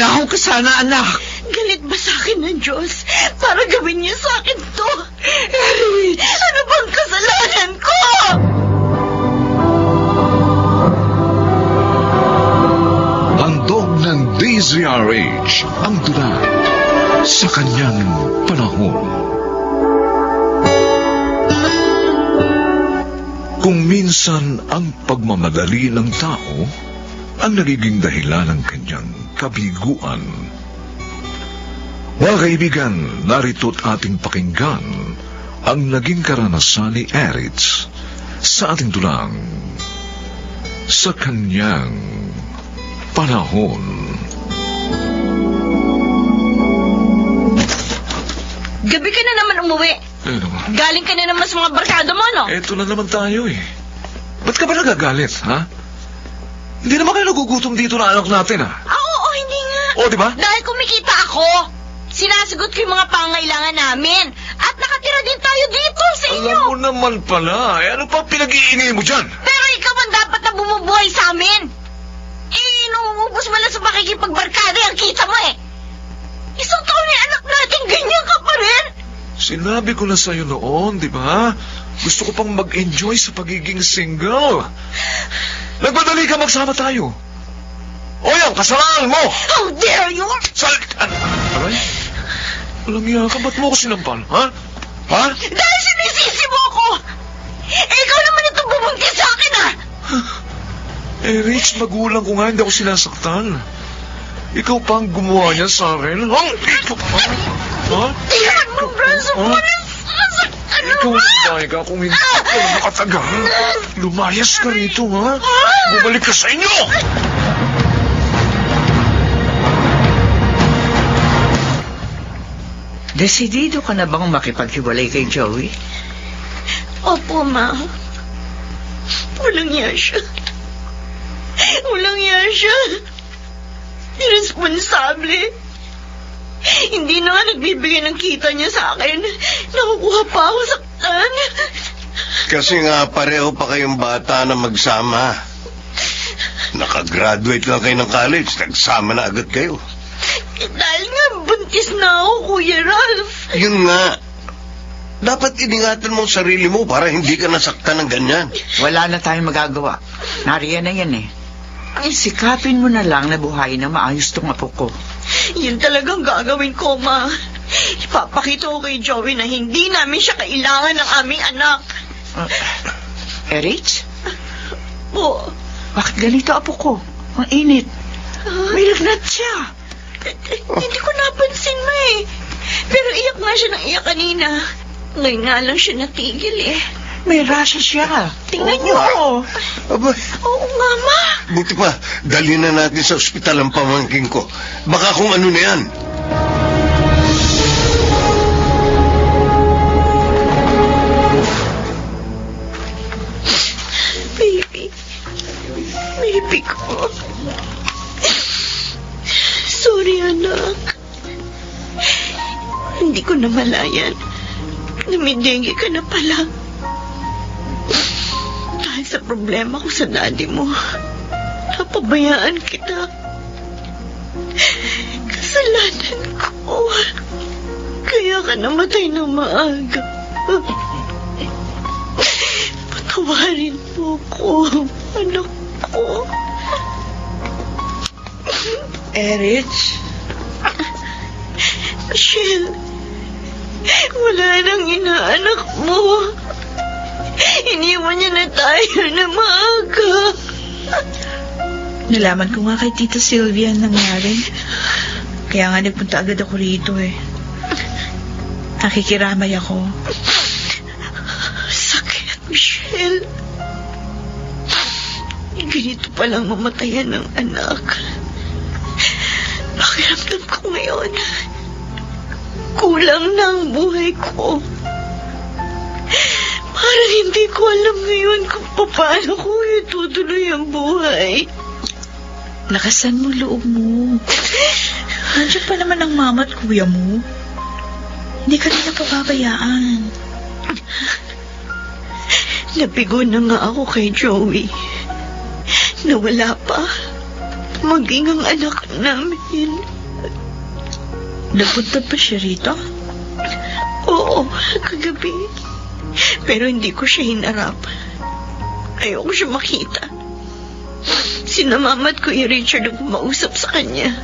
Magnanakaw ka sana, anak. Galit ba sa akin ng Diyos para gawin niya sa akin to? Eric, ano bang kasalanan ko? Handog ng DZRH ang tula sa kanyang panahon. Kung minsan ang pagmamadali ng tao ang nagiging dahilan ng kanyang kabiguan. Mga kaibigan, narito't ating pakinggan ang naging karanasan ni Eritz sa ating tulang sa kanyang panahon. Gabi ka na naman umuwi. Galing ka na naman sa mga barkada mo, no? Eto na naman tayo eh. Ba't ka ba nagagalit, ha? Hindi naman kayo nagugutom dito na anak natin, ha? Oo, hindi nga. O, di ba? Dahil kumikita ako, sinasagot ko yung mga pangailangan namin. At nakatira din tayo dito sa inyo. Alam mo naman pala. Ano pa pinag-iingay mo dyan? Pero ikaw ang dapat na bumubuhay sa amin. Inuubos mo lang sa pakikipagbarkada ang kita mo eh. Isang taon ni anak natin, ganyan ka pa rin. Sinabi ko na sa'yo noon, di ba? Gusto ko pang mag-enjoy sa pagiging single. Nagmadali ka, magsama tayo. O yan, kasalanan mo! How dare you! Aray? Walang iya ka, ba't mo ako sinampal, ha? Ha? Dahil sinisisi mo ako! Ikaw naman itong bumungkit sa akin, ha? Rich, magulang ko nga, hindi ako sinasaktan. Ikaw pa ang gumawa niya sa akin. Ha? Tingnan mo, braso mo na sasaktan Ikaw mo! ang bahay ka kung hindi ka makatagal. Lumayas ka rito, ha? Bumalik ka sa inyo! Desidido ka na bang makipaghiwalay kay Joey? Opo, Ma. Walang iya siya. Walang iya siya. Irresponsable. Hindi na nga nagbibigay ng kita niya sa akin. Nakukuha pa ako saktan. Kasi nga pareho pa kayong bata na magsama. Nakagraduate lang kayo ng college, nagsama na agad kayo. Dahil nga buntis na ako, Kuya Ralph. Yun nga. Dapat iningatan mo ang sarili mo para hindi ka nasaktan ng ganyan. Wala na tayong magagawa. Nariyan na yan eh. Sikapin mo na lang na buhayin na maayos tong apo ko. Yun talagang gagawin ko, Ma. Ipapakita ko kay Joey na hindi namin siya kailangan ng aming anak. Erich? Po. Bakit ganito apo ko? Ang init. May lagnat siya. Hindi ko napansin, Ma eh. Pero iyak nga siya ng iyak kanina. Ngayon nga lang siya natigil eh. May rasha siya. Tingnan niyo. Aba, Oo nga, Ma. buti pa, dali na natin sa ospital ang pamangking ko. Baka kung ano na yan. Baby. Baby ko. Sorry, anak. Hindi ko namalayan. Namidengge ka na pala. Dahil sa problema ko sa daddy mo, napabayaan kita. Kasalanan ko. Kaya ka namatay ng maaga. Patawarin mo ko, anak ko. Erich? Michelle, wala nang inaanak mo. Iniwan niya na tayo na maaga. Nalaman ko nga kay Tita Sylvia ang nangyari. Kaya nga nagpunta agad ako rito eh. Nakikiramay ako. Sakit, Michelle. Ganito palang mamatayan ng anak. Pakiramdam ko ngayon. Kulang na ang buhay ko. Parang hindi ko alam ngayon kung paano ko itutuloy ang buhay. Lakasan mo loob mo. Nandiyan pa naman ang mama at kuya mo. Hindi ka nila pababayaan. Nabigo na nga ako kay Joey. Nawala pa. Maging ang anak namin. Nagpunta pa siya rito? Oo, kagabi. Pero hindi ko siya hinarap. Ayoko siya makita. Sina Mama at Kuya Richard ang kumausap sa kanya.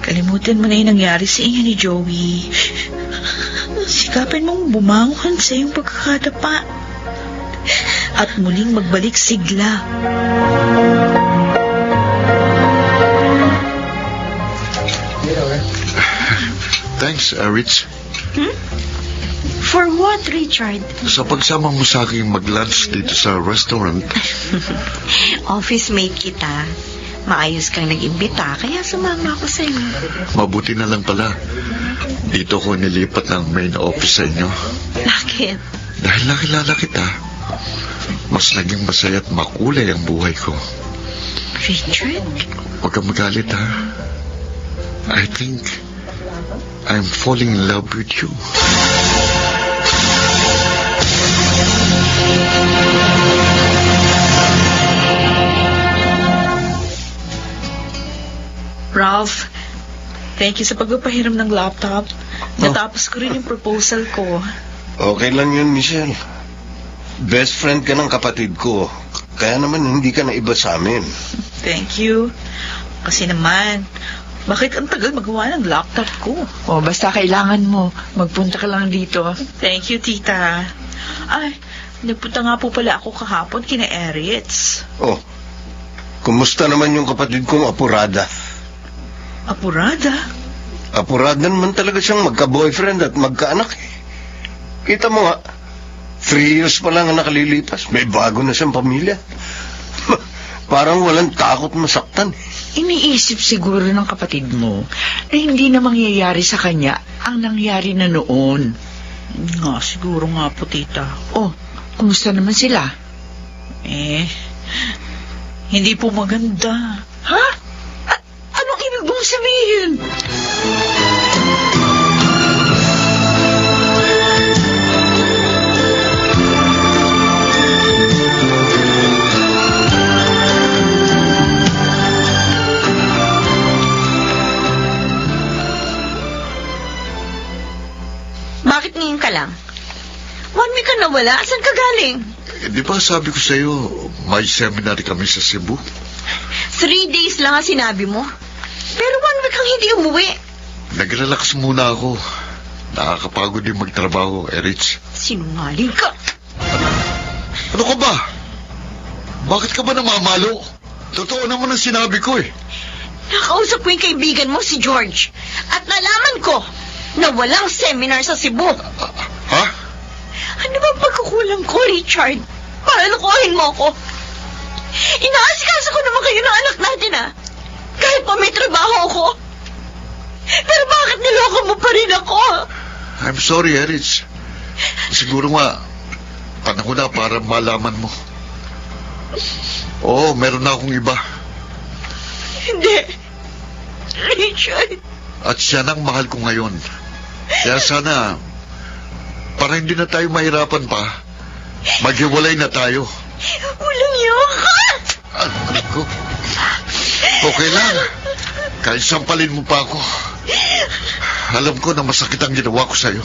Kalimutan mo na yung nangyari sa inyo ni Joey. Sikapin mong bumangon sa iyong pagkakadapa. At muling magbalik sigla. Thanks, Rich. For what, Richard? Sa pagsama mo sa aking mag-lunch dito sa restaurant. Office mate kita. Maayos kang nag-imbita, kaya sumama ako sa iyo. Mabuti na lang pala. Dito ko nilipat ng main office sa inyo. Bakit? Dahil nakilala kita, mas naging masaya at makulay ang buhay ko. Richard? Huwag kang magalit, ha? I think I'm falling in love with you. Ralph, thank you sa pagpapahiram ng laptop. Natapos ko rin yung proposal ko. Okay lang yun, Michelle. Best friend ka ng kapatid ko. Kaya naman hindi ka na iba sa amin. Thank you. Kasi naman, bakit ang tagal magawa ng laptop ko? O, basta kailangan mo. Magpunta ka lang dito. Thank you, tita. Ay, nagpunta nga po pala ako kahapon kina Eritz. Oh, kumusta naman yung kapatid kong Apurada? Apurada? Apurada naman talaga siyang magka-boyfriend at magkaanak eh. Kita mo nga, 3 years pa lang ang nakalilipas. May bago na siyang pamilya. Parang walang takot masaktan. Iniisip siguro ng kapatid mo na hindi na mangyayari sa kanya ang nangyari na noon. Nga, siguro nga po, tita. Oh, kumusta naman sila? Hindi po maganda. Ha? Anong ibig mong sabihin? Bakit ngayon ka lang? 1 week ka nawala? Saan ka galing? Di ba sabi ko sa'yo, may seminar kami sa Cebu? 3 days lang ang sinabi mo. Pero 1 week kang hindi umuwi. Nag-relax muna ako. Nakakapagod din magtrabaho, Erich. Sinungaling ka. Ano ka ba? Bakit ka ba namamalo? Totoo naman ang sinabi ko eh. Nakausap ko yung kaibigan mo, si George. At nalaman ko na walang seminar sa Cebu. Ha? Ano bang pagkukulang ko, Richard? Para lukuhin mo ako. Inaasikaso ko naman kayo ng anak natin, ha? Kahit pa may trabaho ako. Pero bakit niloko mo pa rin ako? I'm sorry, Erich. Siguro nga, panahon na para malaman mo. Oo, meron na akong iba. Hindi. Richard. At siya nang mahal ko ngayon. Kaya sana, para hindi na tayo mahirapan pa, maghiwalay na tayo. Walang yun ka. Ano ko? Okay lang. Kahit sampalin mo pa ako. Alam ko na masakit ang ginawa ko sa'yo.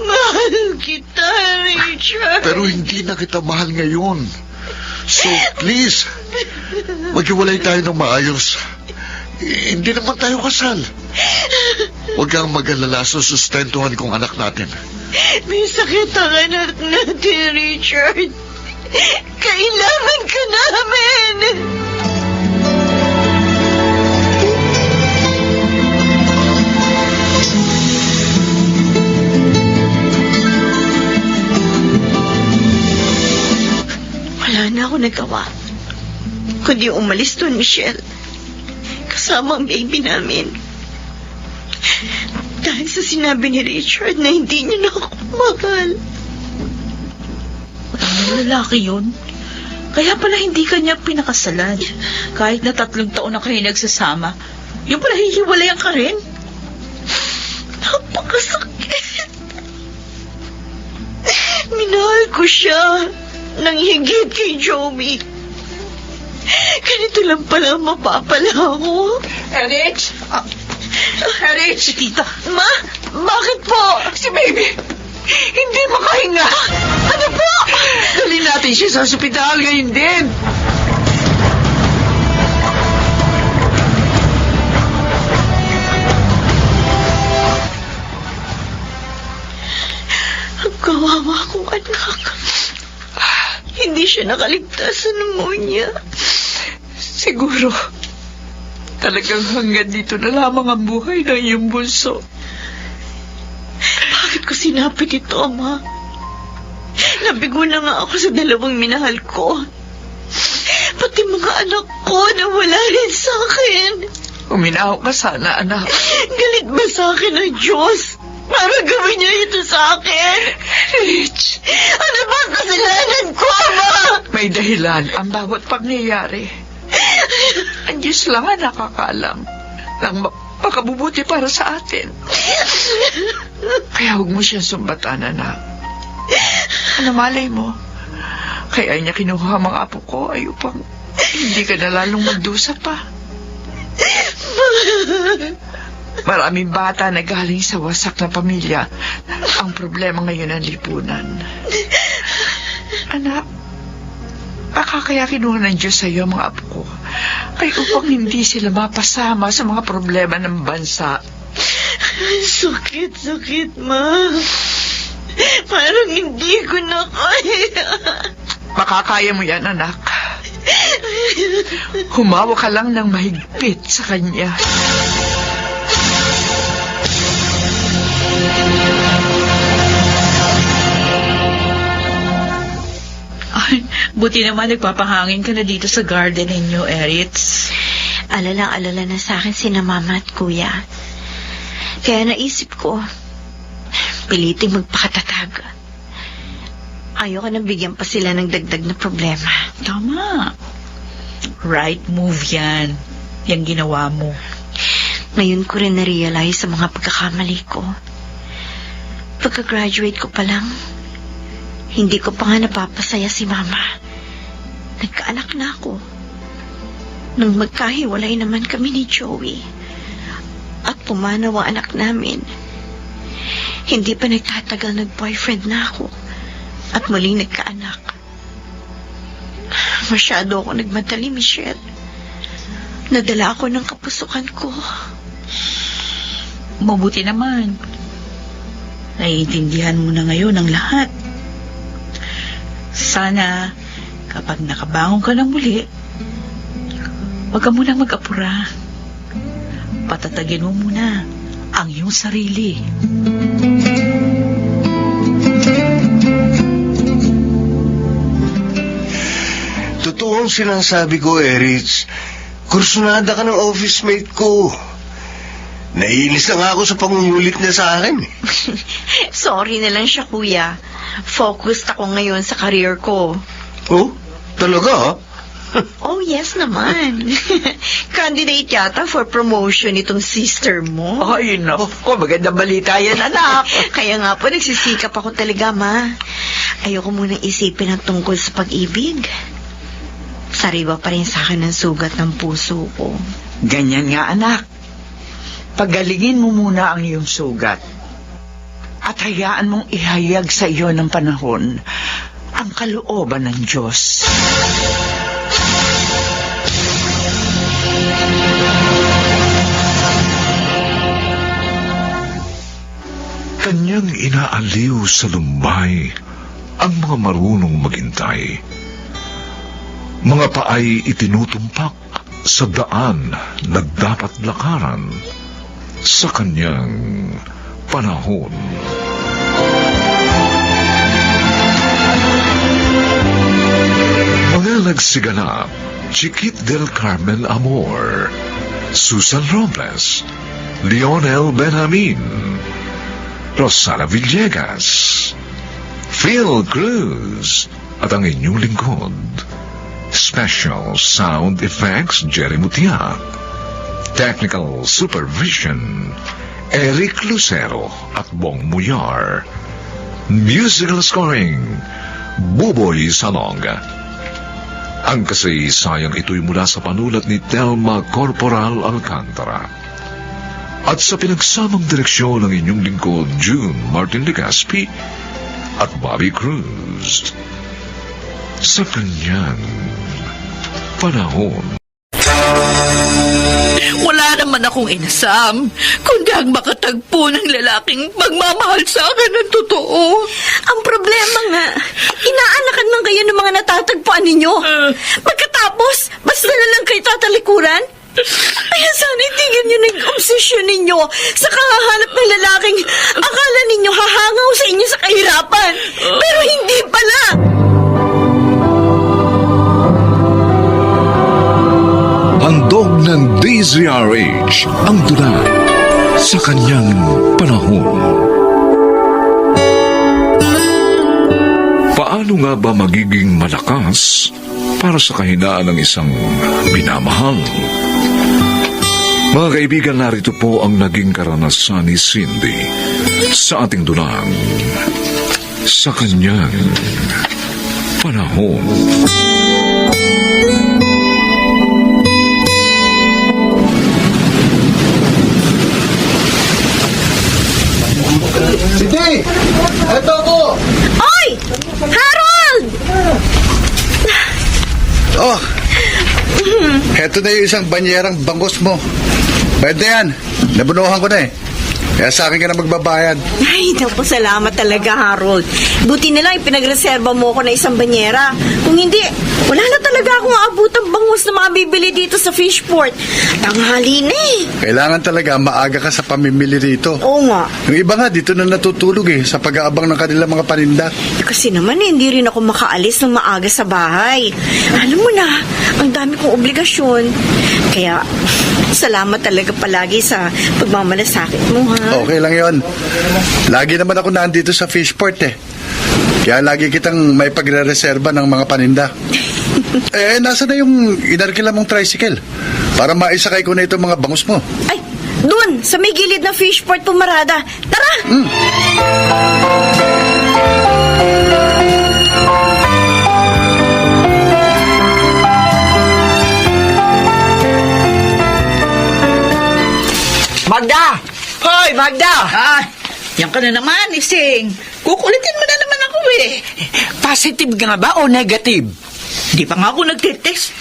Mahal kita, Richard. Pero hindi na kita mahal ngayon. So, please, maghiwalay tayo ng maayos. Hindi naman tayo kasal. Huwag kang mag-alala, sustentuhan kong anak natin. May sakit ang anak natin, Richard. Kailangan ka namin. Wala na ako nagawa. Kundi umalis doon, Michelle. Kasama ang baby namin. Dahil sa sinabi ni Richard na hindi niya na ako mahal. Ang lalaki yun. Kaya pala hindi kanya pinakasalan. Kahit na 3 taon na kayo nagsasama. Yung pala hihiwalayan ka rin. Napakasakit. Minahal ko siya nang higit kay Joey. Ganito lang pala mapapala ako. Erich! Rich! Tita! Ma? Bakit po? Si baby! Hindi makahinga! Ano po? Dali natin siya sa ospital ngayon din! Ang kawawa kong anak. Hindi siya nakaligtas sa pneumonia. Siguro, talagang hanggang dito na lamang ang buhay ng iyong bunso. Bakit ko sinapit ito, Ama? Nabigo na nga ako sa dalawang minahal ko. Pati mga anak ko nawala rin sa akin. Uminaw ka sana, anak. Galit ba sa akin ang Diyos? Para gawin niya ito sa akin? Rich, Ano ba ang kasalanan ko, Ama? may dahilan ang bawat pangyayari. Ang Diyos lang ang nakakaalam ng makabubuti para sa atin. Kaya huwag mo siyang sumbatan, anak. Ano malay mo? Kaya niya kinuha ang mga apo ko ay upang hindi ka na lalong magdusa pa. Maraming bata na galing sa wasak na pamilya. Ang problema ngayon ang lipunan. Anak, baka kaya kinuha ng Diyos sa iyo ang mga apo ko ay upang hindi sila mapasama sa mga problema ng bansa. Sakit, Ma. Parang hindi ko na kaya. Makakaya mo yan, anak. Humawa ka lang ng mahigpit sa kanya. Ay, buti naman nagpapahangin ka na dito sa garden ninyo, Eritz. Alala na sa akin sina Mama at Kuya. Kaya naisip ko, piliting magpakatatag. Ayoko nang bigyan pa sila ng dagdag na problema. Tama. Right move yan. Yan ginawa mo. Ngayon ko rin na-realize sa mga pagkakamali ko. Pagka-graduate ko pa lang, hindi ko pa nga napapasaya si Mama. Nagkaanak na ako. Nung magkahiwalay naman kami ni Joey at pumanaw ang anak namin, hindi pa nagtatagal nag-boyfriend na ako at muling nagkaanak. Masyado ako nagmadali, Michelle. Nadala ako ng kapusukan ko. Mabuti naman. Naiintindihan mo na ngayon ang lahat. Sana, kapag nakabangon ka ng muli, huwag ka munang mag-apura. Patatagin mo muna ang iyong sarili. Totoo ang sinasabi ko, Eritz. Kursunada ka ng office mate ko. Naiinis na nga ako sa pangungulit niya sa akin. Sorry na lang siya, Kuya. Focused ako ngayon sa career ko. Oh, talaga ha? Oh, yes naman. Candidate yata for promotion itong sister mo. Ay, naku, magandang balita yan, anak. Kaya nga po, nagsisikap ako talaga, Ma. Ayoko munang isipin ang tungkol sa pag-ibig. Sariwa pa rin sa akin ang sugat ng puso ko. Ganyan nga, anak. Pagalingin mo muna ang iyong sugat. At hayaan mong ihayag sa iyo ng panahon ang kalooban ng Diyos. Kanyang inaaliw sa lumbay ang mga marunong maghintay. Mga paay itinutumpak sa daan na dapat lakaran sa kanyang panahon. Mga nagsiganap, Chiquit del Carmen Amor, Susan Robles, Lionel Benjamin, Rosana Villegas, Phil Cruz, at ang inyong lingkod, Special Sound Effects Jerry Mutia, Technical Supervision Eric Lucero at Bong Muyar, Musical Scoring Buboy Salonga. Ang kasaysayang ito'y mula sa panulat ni Telma Corporal Alcantara. at sa pinagsamang direksyon ng inyong lingkod, June Martin Legaspi at Bobby Cruz. Sa kanyang panahon. Wala naman akong inasam, kundi ang makatagpo ng lalaking magmamahal sa akin ng totoo. Ang problema nga, inaanakan lang kayo ng mga natatagpuan ninyo. Pagkatapos, basta na lang kayo tatalikuran. Kaya sana itigil nyo na yung obsesyon ninyo sa kahahanap ng lalaking akala ninyo hahangaw sa inyo sa kahirapan. Pero hindi pala. Handog ng DZRH ang tula sa kanyang panahon. Paano nga ba magiging malakas para sa kahinaan ng isang minamahal? Mga kaibigan, narito po ang naging karanasan ni Cindy sa ating dulang sa kanyang panahon. Cindy! Eto ako! Oy! Harold! Oh, heto na yung isang banyerang bangos mo. Pwede yan. Nabunuhan ko na eh. Kaya sa akin ka na magbabayad. Ay, naku, salamat talaga, Harold. Buti na lang ipinagreserba mo ako na isang banyera. Kung hindi, wala na talaga akong aabutang bangus na makabibili dito sa Fishport. Tanghali na eh. Kailangan talaga maaga ka sa pamimili rito. Oo nga. Yung iba nga dito na natutulog eh sa pag-aabang ng kanilang mga paninda. Kasi naman hindi rin ako makaalis ng maaga sa bahay. Alam mo na, ang dami kong obligasyon. Kaya, salamat talaga palagi sa pagmamalasakit mo, ha? Okay lang yon. Lagi naman ako nandito sa Fishport eh. Kaya lagi kitang may pagre-reserba ng mga paninda. Nasa na yung inarkila mong tricycle? Para maisakay ko na itong mga bangus mo. Ay, dun, sa may gilid ng Fishport pumarada. Tara! Magda! Hoy, Magda! Ah, yan ka na naman, Ising. Kukulitin mo na naman ako eh. Positive ka nga ba o negative? Di pa nga ako nagtitest.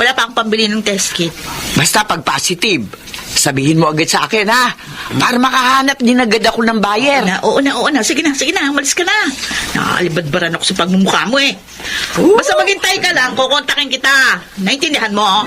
Wala pa akong pambili ng test kit. Basta pag positive, sabihin mo agad sa akin, ha? Para makahanap din agad ako ng buyer. Oo na. Sige na, umalis ka na. Nakakalibadbaran ako sa pagmumukha mo eh. Basta maghintay ka lang, kukontakin kita. Naintindihan mo?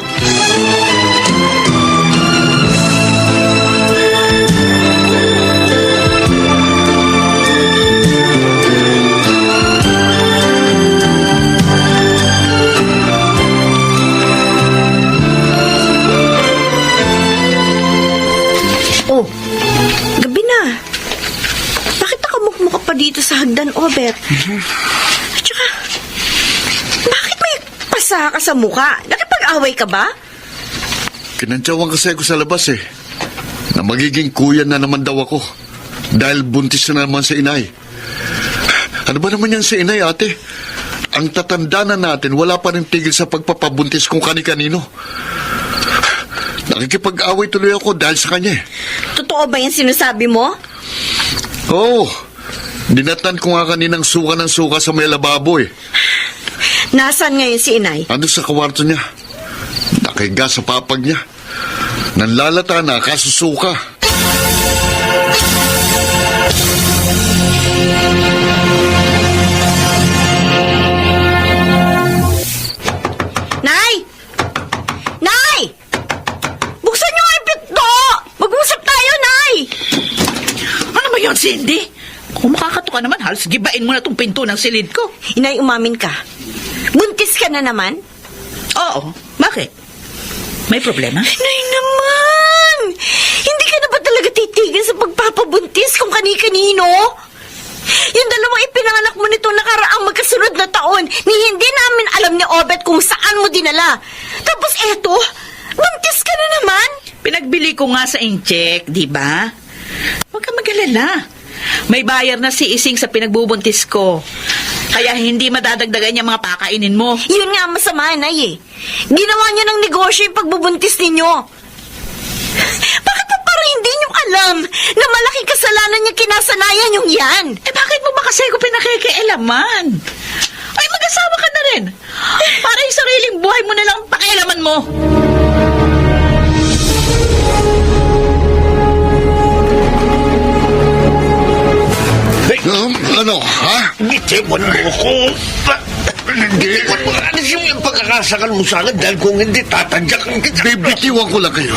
Oh, gabi na. Bakit nakamukmuka pa dito sa hagdan, Obet? At saka, bakit may pasa ka sa mukha? Nakipag-away ka ba? Kinantsawan kasi ako sa labas eh. Na magiging kuya na naman daw ako. Dahil buntis na naman si inay. Ano ba naman yan si inay, ate? Ang tatanda na natin, wala pa rin tigil sa pagpapabuntis kung kani-kanino. Nakikipag-away tuloy ako dahil sa kanya eh. Totoo ba yung sinasabi mo? Oo. Dinatan ko nga kaninang suka ng suka sa may lababo eh. Nasaan ngayon si inay? Ano sa kawarto niya? Nakahiga sa papag niya. Nanlalata na kasusuka. Nay! Nay! Buksan niyo nga yung pinto! Mag-usap tayo, Nay! Ano ba yun, Cindy? Kung makakato ka naman, halos gibain mo na tong pinto ng silid ko. Inay, umamin ka. Buntis ka na naman? Oo, bakit? May problema? Nay naman! Hindi ka na ba talaga titigil sa pagpapabuntis kung kani-kanino? Yung dalawang ipinanganak mo nitong nakaraang magkasunod na taon, ni hindi namin alam ni Obet kung saan mo dinala. Tapos eto, buntis ka na naman? Pinagbili ko nga sa incheck, di ba? Huwag ka mag-alala. May bayar na si Ising sa pinagbubuntis ko. Kaya hindi madadagdagan yung mga pakainin mo. Yun nga ang masama, Nay eh. Ginawa niyo ng negosyo yung pagbubuntis ninyo. Bakit pa parang hindi alam na malaking kasalanan niya kinasanayan yung yan? Eh bakit mo ba kasi ko pinakikialaman? Ay, mag-asawa ka na rin. Para yung sariling buhay mo na lang ang pakialaman mo. Ano, ha? Bitiwan mo ko. Bitiwan mo. Alisin mo yung pagkakasakal mo sa akin dahil kung hindi, tatadyakan kita. Bibitiwan ko lang kayo.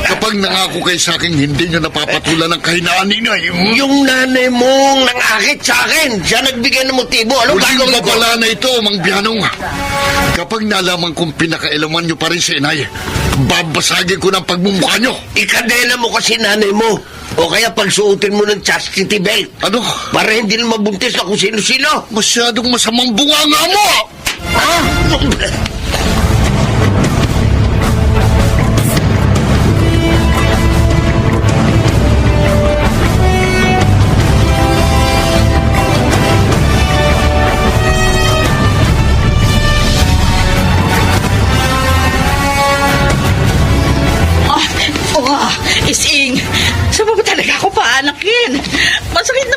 Kapag nangako kayo sa akin, hindi nyo napapatulan ng kahinaan ninyo. Yung nanay mong nangakit sa akin, siya nagbigay ng motibo. Ano Huling gagawin ko? babala na ito, Mang Bianong. Kapag nalaman kong pinakailaman nyo pa rin si inay, babasagin ko ng pagmumukha nyo. Ikadela mo kasi nanay mo. O kaya pagsuotin mo ng chastity belt. Ano? Para hindi na mabuntis na kung sino-sino. Masyadong masamang bunganga mo! Ha? Ising, saan mo ba talaga ako paanakin? Masakit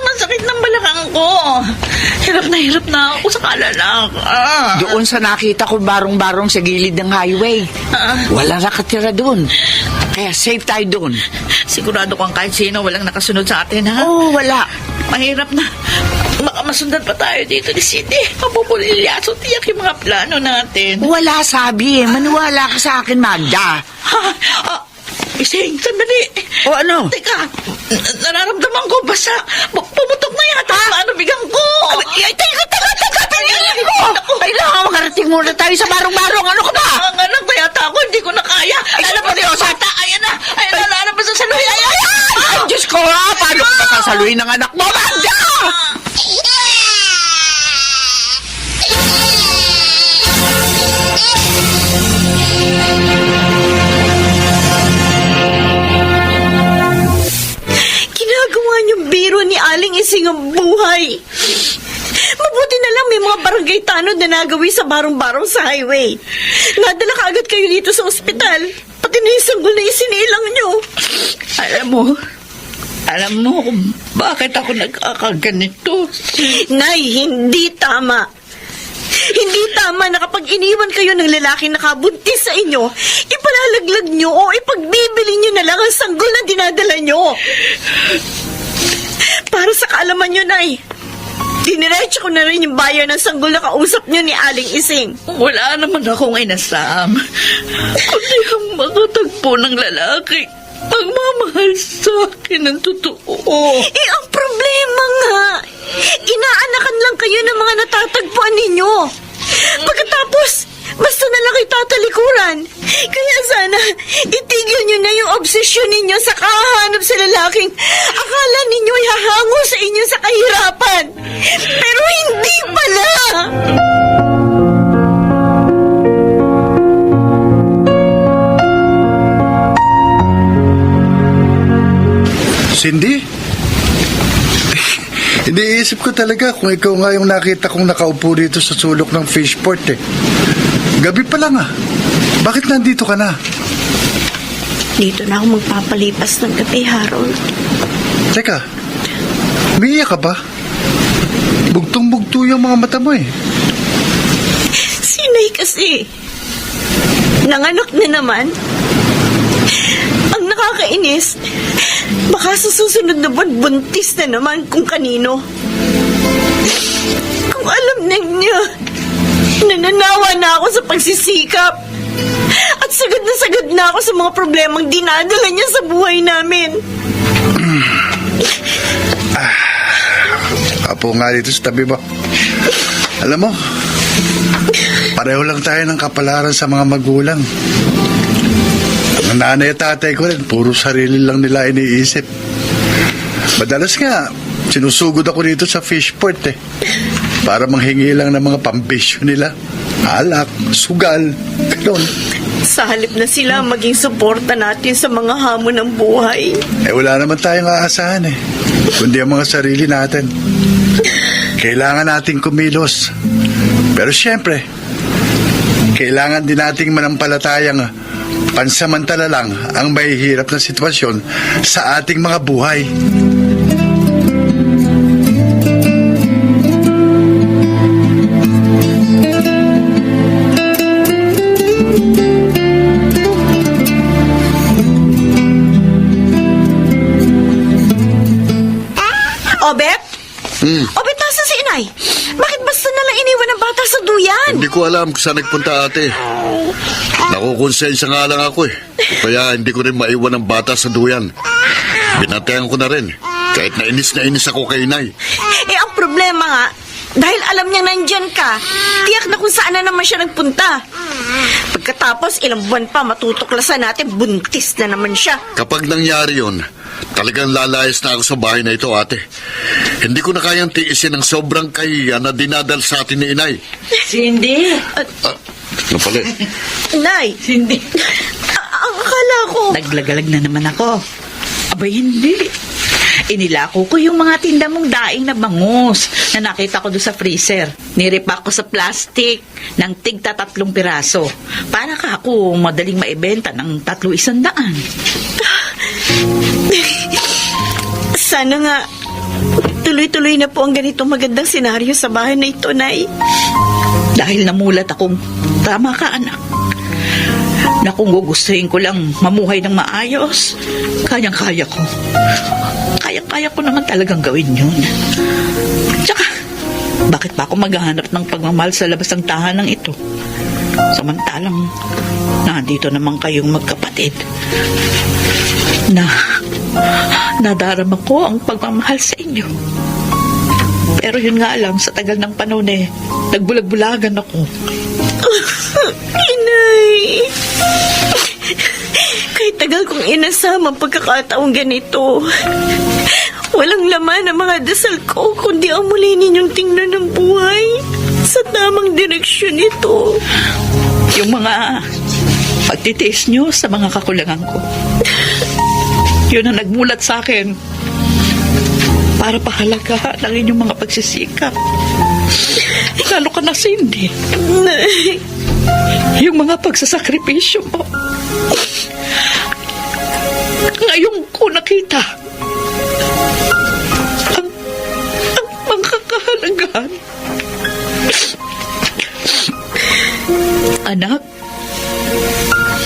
ng balakang ko. Hirap na ako sa kalalak. Doon sa nakita ko barong-barong sa gilid ng highway. Wala nakatira doon. Kaya safe tayo doon. Sigurado kang kahit sino walang nakasunod sa atin, ha? Oo, wala. Mahirap na. Baka masundan pa tayo dito ni Cindy. Mapupulilyaso tiyak yung mga plano natin. Wala sabi eh. Maniwala ka sa akin, Magda. Ha? Ising, sandali. O ano? Teka, nararamdaman ko basta pumutok na yata ang manubigang ko. Ay, teka, pinilin ko! Kailangan makarating muna tayo sa barong-barong. Ano ka ba? Ang anak na yata ako, hindi ko na kaya. Lalabas na yung sata. Ayan na, lalabas na sa luhi. Ayan! Ay, Diyos ko ha! Paano ko masasaluhin ng anak mo, Magda? Ginagawa niyong biro ni Aling Ising ang buhay. Mabuti na lang may mga barangay tanod na nagawi sa barong-barong sa highway. Nadala ka agad kayo dito sa ospital. Pati na yung sanggol na isinilang niyo. Alam mo kung bakit ako nagkakaganito. Nay, hindi tama. Hindi tama na kapag iniwan kayo ng lalaki nakabuntis sa inyo, ipalalaglag nyo o ipagbibili nyo na lang ang sanggol na dinadala nyo. Para sa kaalaman nyo, Nay, diniretso ko na rin yung bayar ng sanggol na kausap nyo ni Aling Ising. Wala naman akong inasam. Kundi ang makatagpo ng lalaki. Magmamahal sa akin ng totoo. Eh, ang problema nga, inaanakan lang kayo ng mga natatagpuan ninyo. Pagkatapos, basta na lang itatalikuran. Kaya sana, itigil nyo na yung obsesyon ninyo sa kahanap sa lalaking akala ninyo ay hahango sa inyo sa kahirapan. Pero hindi pala. Cindy? Iniisip ko talaga kung ikaw nga yung nakita kong nakaupo dito sa sulok ng fishport eh. Gabi pa lang ah. Bakit nandito ka na? Dito na ako magpapalipas ng gabi, Harold. Teka, umiiyak ka ba? Bugtong-bugto yung mga mata mo eh. Sinay kasi. Nanganak na naman. Ang nakakainis, baka sa susunod na buwan, buntis na naman kung kanino. Kung alam na niya, nananawa na ako sa pagsisikap. At sagad na ako sa mga problemang dinadala niya sa buhay namin. Apo nga dito sa tabi mo. Alam mo, pareho lang tayo ng kapalaran sa mga magulang. Ang nanay at tatay ko rin, puro sarili lang nila iniisip. Madalas nga, sinusugod ako dito sa fishport eh. Para manghingi lang ng mga pambisyo nila. Alak, sugal, gano'n. Sa halip na sila maging suporta natin sa mga hamon ng buhay. Eh wala naman tayong aasahan eh. Kundi ang mga sarili natin. Kailangan nating kumilos. Pero siyempre, kailangan din nating manampalatayang pansamantala lang ang mahihirap na sitwasyon sa ating mga buhay. Obet? Obet, nasa si inay? Bakit basta nalang iniwan ng bata sa duyan? Hindi ko alam kung saan nagpunta ate. Nakukonsensya nga lang ako eh. Kaya hindi ko rin maiwan ang bata sa duyan. Binatean ko na rin. Kahit na inis ako kay inay. Ang problema nga, dahil alam niyang nandyan ka, tiyak na kung saan na naman siya nagpunta. Pagkatapos, ilang buwan pa matutuklasan natin, buntis na naman siya. Kapag nangyari yun, talagang lalayas na ako sa bahay na ito, ate. Hindi ko na kayang tiisin ang sobrang kahiya na dinadal sa atin ni inay. Cindy? Ano pala eh? Nay, Cindy. ang akala ko... Naglagalag na naman ako. Abay, hindi. Inilako ko yung mga tinda mong daing na bangus na nakita ko doon sa freezer. Niripak ko sa plastic ng tigta 3 piraso. Para ka ako madaling maibenta ng 300. Sana nga, tuloy-tuloy na po ang ganitong magandang senaryo sa bahay na ito, Nay. Dahil namulat akong, tama ka anak, na kung gugustuhin ko lang mamuhay ng maayos, kayang-kaya ko. Kaya ko naman talagang gawin yun. Tsaka, bakit pa ako maghahanap ng pagmamahal sa labas ng tahanan ito? Samantalang, nandito naman kayong magkapatid. Nadarama ko ang pagmamahal sa inyo. Pero yun nga lang, sa tagal ng panahon nagbulag-bulagan ako. Inay! Kahit tagal kong inasama ang pagkakataong ganito, walang laman ang mga dasal ko, kundi ang muli ninyong tingnan ng buhay sa tamang direksyon nito. Yung mga pagtitiis nyo sa mga kakulangan ko. Yun ang nagmulat sa akin para pahalagahan ang inyong mga pagsisikap. Lalo ka na, Cindy. Yung mga pagsasakripisyo mo. Ngayon ko nakita ang mga kahalagahan. Anak,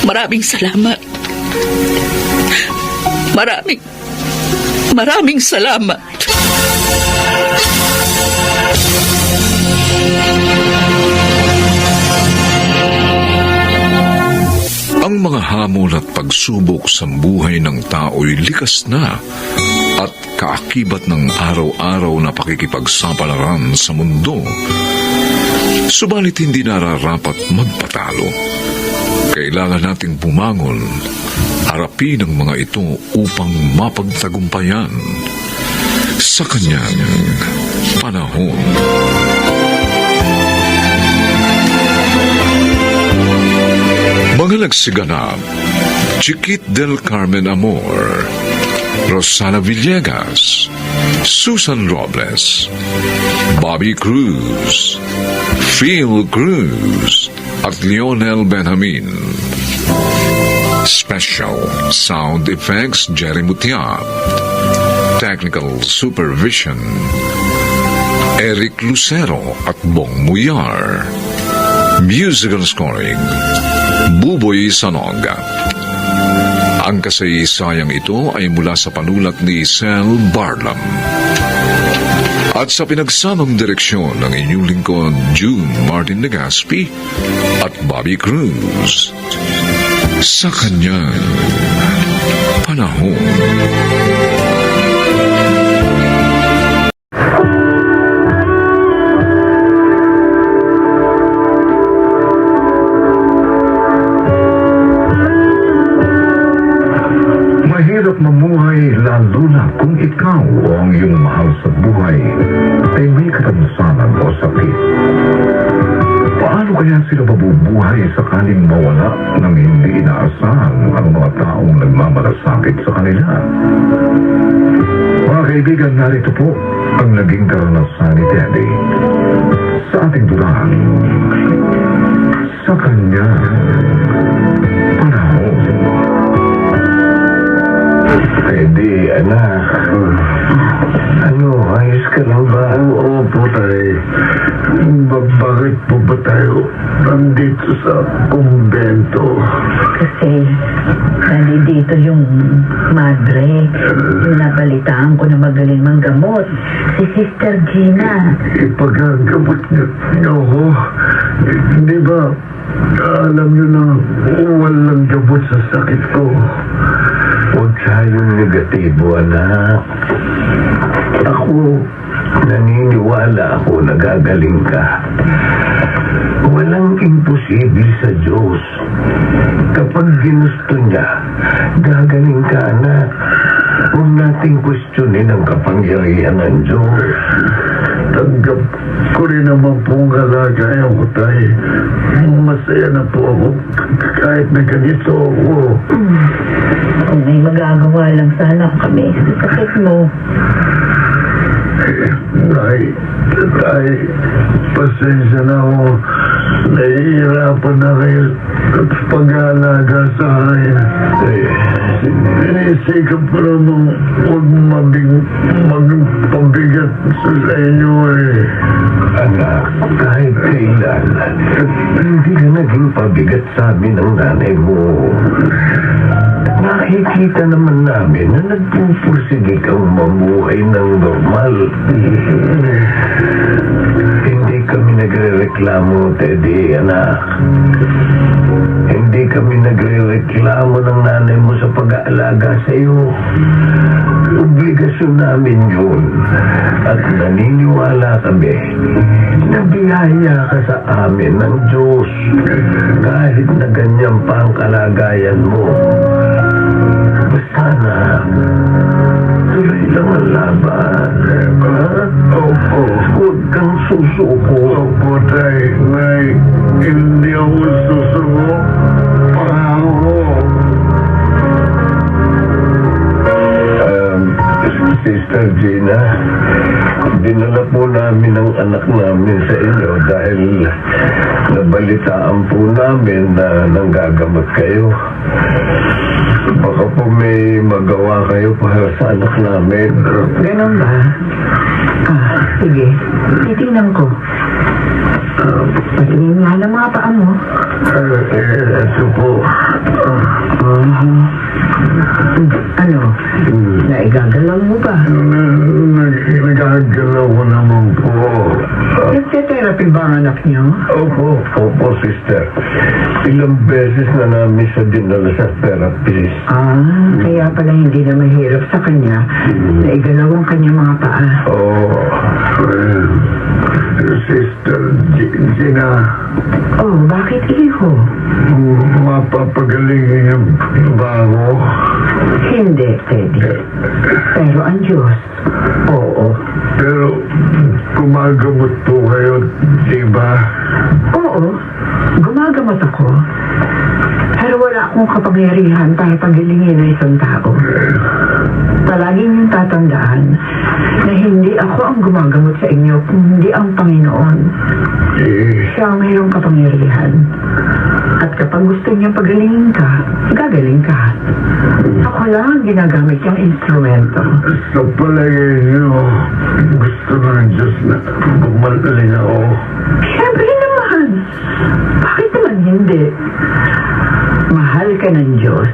maraming salamat. Maraming salamat. Ang mga hamon at pagsubok sa buhay ng tao'y likas na at kaakibat ng araw-araw na pakikipagsapalaran sa mundo. Subalit hindi nararapat magpatalo. Kailangan nating bumangon, harapin ang mga ito upang mapagtagumpayan sa kanyang panahon. Mga nagsiganap, Chiquit del Carmen Amor, Rosana Villegas, Susan Robles, Bobby Cruz, Phil Cruz, at Lionel Benjamin. Special Sound Effects Jerry Mutiap. Technical Supervision Eric Lucero at Bong Muyar. Musical Scoring Buboy Sanoga. Ang kasaysayang ito ay mula sa panulat ni Sel Barlam. At sa pinagsamang direksyon ng inyong lingkod June Martin Legaspi at Bobby Cruz sa kanyang panahon. Mahirap mamuhay lalo na kung ikaw o ang iyong mahal sa buhay ay may katamsanan o sakit. Paano kaya sila mabubuhay sakaling mawala ng hindi inaasahan ang mga taong nagmamalasakit sa kanila? Mga kaibigan, narito po ang naging karanasan ni Teddy sa ating dulang sa kanya panahon. kumbento? Kasi nandito yung madre. Nabalitaan ko na magaling manggamot. Si Sister Gina. Ipagagamot niyo ako. Di ba, alam niyo na walang gamot sa sakit ko. Huwag tayong negatibo, anak. Ako, naniniwala ako na gagaling ka. Walang imposible sa Diyos. Kapag ginusto niya, gagaling ka, anak. Huwag nating questionin ang kapangyarihan ng Diyos. Tanggap ko rin naman pong kalagayan ko, tay. Masaya na po ako kahit na ganito ako. Kung may magagawa lang sana kami sa sakit mo. Tay, pasensya na ako. Nahihirapan na kayo pag-aalaga sa akin. Sinisikap ko namang huwag magpabigat sa inyo eh. Anak, kahit kailan, hindi ka naging pabigat sa amin ng nanay mo. Nakikita naman namin na nagpupursige kang mamuhay ng normal. Hindi kami nagre-reklamo, Teddy, anak. Hindi kami nagre-reklamo ng nanay mo sa pag-aalaga sa iyo. Obligasyon namin yun. At naniniwala kami na biyaya ka sa amin ng Diyos. Kahit na ganyan pa ang kalagayan mo. Basta na, tuloy lang ang laban. Opo. Huwag kang susuko. Opo, tay. Hindi ako susuko. Pangako. Sister Gina, dinala po namin ang anak namin sa inyo dahil nabalitaan po namin na nanggagamot kayo. Baka po may magawa kayo para sa anak namin. Ganon ba? Sige. Titingnan ko. Patingin nga ng mga paa mo. Ito po. Ano? Naigagalaw mo ba? Nagagalaw ko naman po. Nagte-therapy ba ang anak niyo? Opo, sister. Ilang beses na namin siya dinala sa therapist. Kaya pala hindi na mahirap sa kanya. Naigalaw ang kanyang mga paa. Sister Gina. Bakit iho? Mapapagalingin yung ba ako? Hindi, Teddy. Pero ang Diyos, oo. Pero gumagamot po kayo, di ba? Oo, gumagamot ako. Pero wala akong kapangyarihan para pagalingin ng isang tao. Palagi niyong tatandaan na hindi ako ang gumagamot sa inyo, kundi ang Panginoon. Siya ang mayroong kapangyarihan. At kapag gusto niyang pagalingin ka, gagaling ka. Ako lang ang ginagamit yung instrumento. Sa palagay niyo, gusto ng Diyos na gumaling ako. Siyempre naman. Bakit naman hindi? Mahal ka ng Diyos.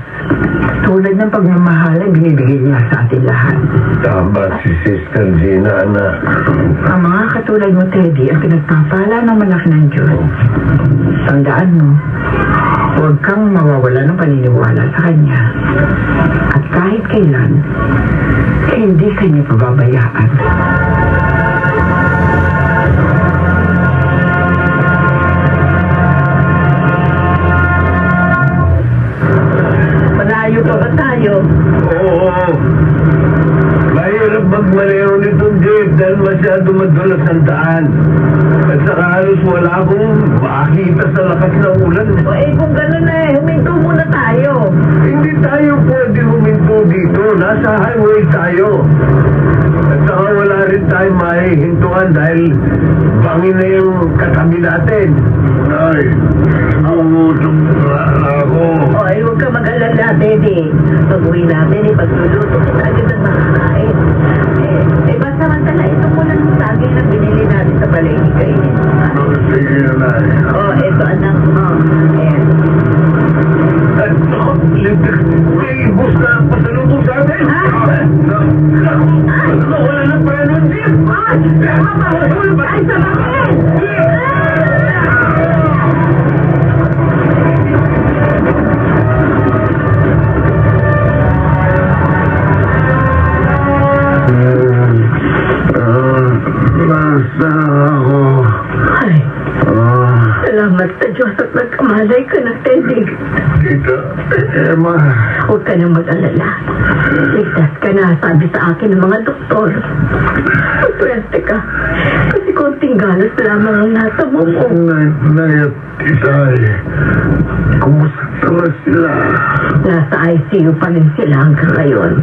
Tulad ng pagmamahal ay binibigay niya sa atin lahat. Tama si Sister Gina, anak. Ang mga katulad mo, Teddy, ang pinagpapala ng malaki ng Diyos. Tandaan mo, huwag kang mawawala ng paniniwala sa Kanya. At kahit kailan, hindi Kanya pababayaan. Malayo pa ba tayo? Oo. Mahirap magmaneho nitong jeep dahil masyado madulas ang daan. At saka halos wala akong makakita sa lakas ng ulan. Kung gano'n huminto muna tayo. Hindi tayo pwede huminto dito. Nasa highway tayo. At saka wala rin tayo mahihintuan dahil bangin na yung katabi natin. Ay, nagutom na ako. Huwag ka mag-alala, Teddy. Pag-uwi natin, ipagluluto kita agad ang makakain. Basta mantala, ito mo lang yung saging na binili natin sa palengke kainin. Sige na. Ito anak mo. Mahulog tayo sa langit! Basta ako. Ay, salamat sa Diyos at nagkamalay ka na, Teddy. Tita, Emma. Huwag ka nang mag-alala. Ligtas ka na, sabi sa akin ng mga doktor. Maswerte ka. Kasi konting ganas lamang ang nasa mo. Nay at Itay, kumusta na sila? Nasa ICU pa rin sila hanggang ngayon.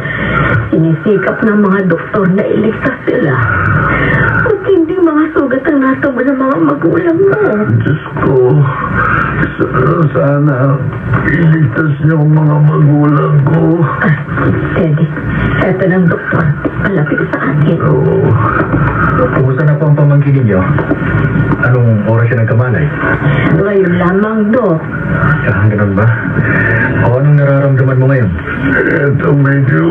Sinisikap ng mga doktor na iligtas sila. At hindi mga sugat ang nasa mo ng mga magulang mo. Diyos ko, sana iligtas niyo ang mga magulang ko. Teddy, eto ng doktor. Malapit sa atin. Oo. Kumusta na po ang pamangkin ninyo? Anong oras siya nagkamalay? Ngayon lamang, Dok. Ganun ba? O anong nararamdaman mo ngayon? Eto medyo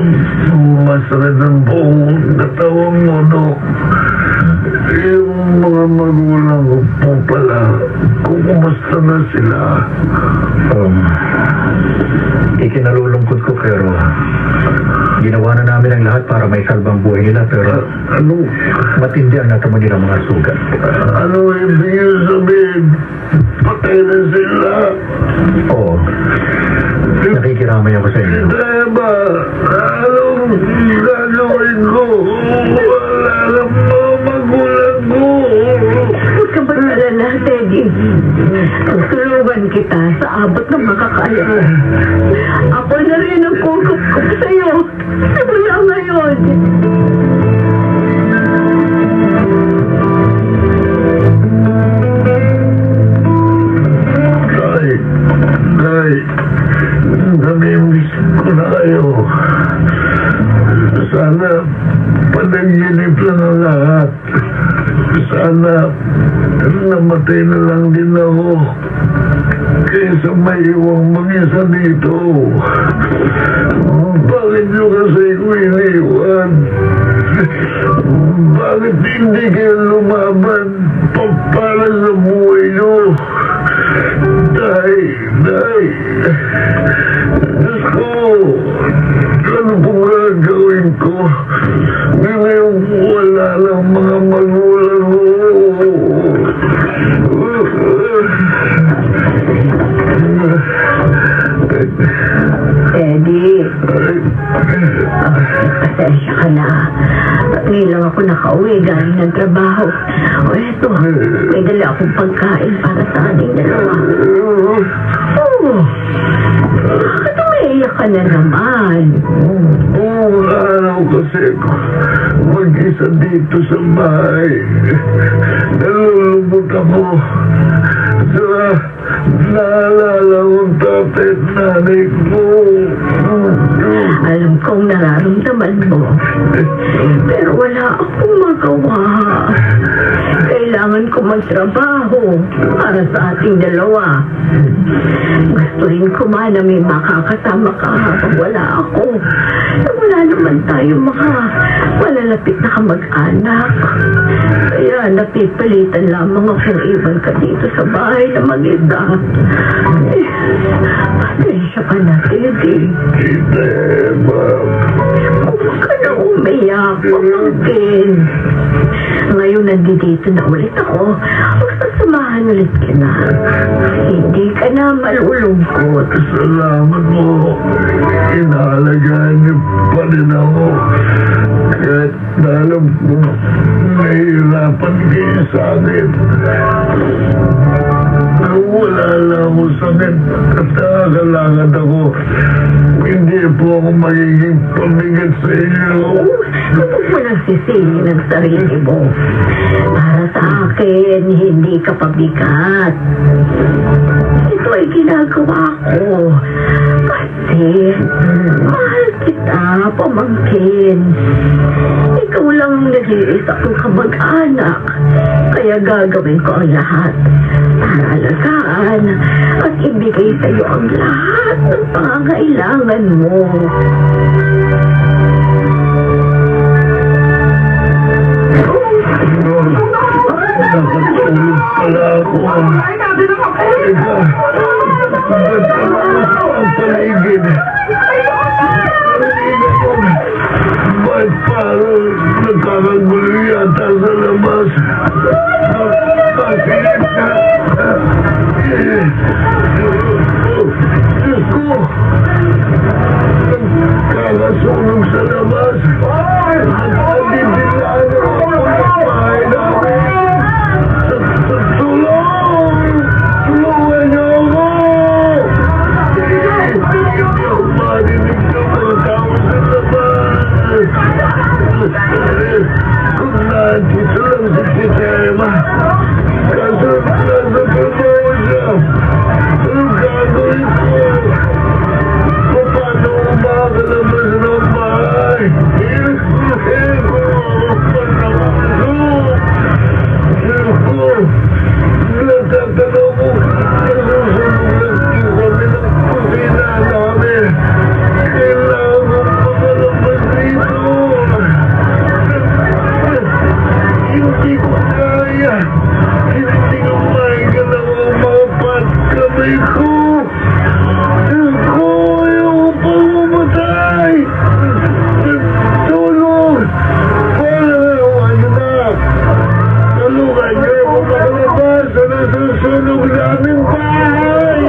masakit ang buong katawang mo, Dok. Yung mga magulang ko po pala, kung kumusta na sila. Ikinalulungkot ko pero ginawa na namin ang lahat para may salbang buhay nila pero Ano? matindi ang natamo nilang mga sugat. Ano ibig sabihin? Patay na sila. Oo. Nakikiramay ako sa inyo. Diba? Anong gagawin ko? Wala na mga magulang ko. Huwag ka mag-alala, Teddy. Tutulungan kita sa abot ng makakaya mo. Ako na rin ang kukup sa'yo. Simula ngayon. Nay, namimiss ko na kayo. Sana panaginip lang ang lahat. Sana namatay na lang din ako. Kaysa may iwang mag-isa dito. Bakit nyo kasi ko iniwan? Bakit hindi kayo lumaban para sa buhay nyo? Day, Diyos ko, ano pong gagawin ko? Ngayon wala lang mga magulang ko. Teddy, pasensya ka na. Ngayon lang ako nakauwi galing ng trabaho. O eto, may dala akong pagkain para sa ating dalawa. Oh, bakit umiiyak ka na naman? Oo, araw kasi mag-isa dito sa bahay. Nalulubot ako. Naalala kong tatay at nanay ko. Alam kong nararamdaman mo. Pero wala akong magawa. Kailangan ko magtrabaho para sa ating dalawa. Gusto rin ko man na may makakasama ka habang wala ako. Wala naman tayo malalapit na kamag-anak. Kaya napipilitan lamang akong iwan ka dito sa bahay na mag-isa. Pasensya ka na, Teddy. Huwag ka na umiyak, pamangkin. Ngayon nandito na ulit ako. Sasamahan ulit ka na. Hindi ka na malulungkot. Salamat mo. Inaalagaan niyo pa rin ako. Kahit na alam ko, nahihirapan kayo sa akin. Wala lang ako sakit at nakakalakad ako. Hindi po ako magiging pamigat sa inyo. Huwag mo nang sisingin ang sarili mo. Para sa akin, hindi ka pabigat. Ito ay ginagawa ko. Kasi, mahal kita, pamangkin. Ikaw lang ang nag-iisa kong kamag-anak. Kaya gagawin ko ang lahat para alagaan at ibigay sa iyo ang lahat ng pangangailangan mo. pala ako. Teka, ba't ang paligid? Ba't parang nagkakagulo yata sa labas? Bakit? Diyos ko! Nagkakasunog sa labas. Nagkadidilaan ako ng bahay namin. Tulong! Tulungan niyo ako! Hindi ako marinig ng mga tao sa labas. Kung nandito lang si Emma, kaso nasa trabaho siya. Anong gagawin ko? Paano ko makakalabas ng bahay? Natatanong ko, nasusunog lang kami ng kusina namin. Kailangan ko makalabas dito. Hindi ko kaya. Hindi ko maigalaw ang mga kamay ko. Ako, ayaw pa mamatay. Tulong! Palawan na! Tulungan niyo ako makalabas sa nasusunog naming bahay!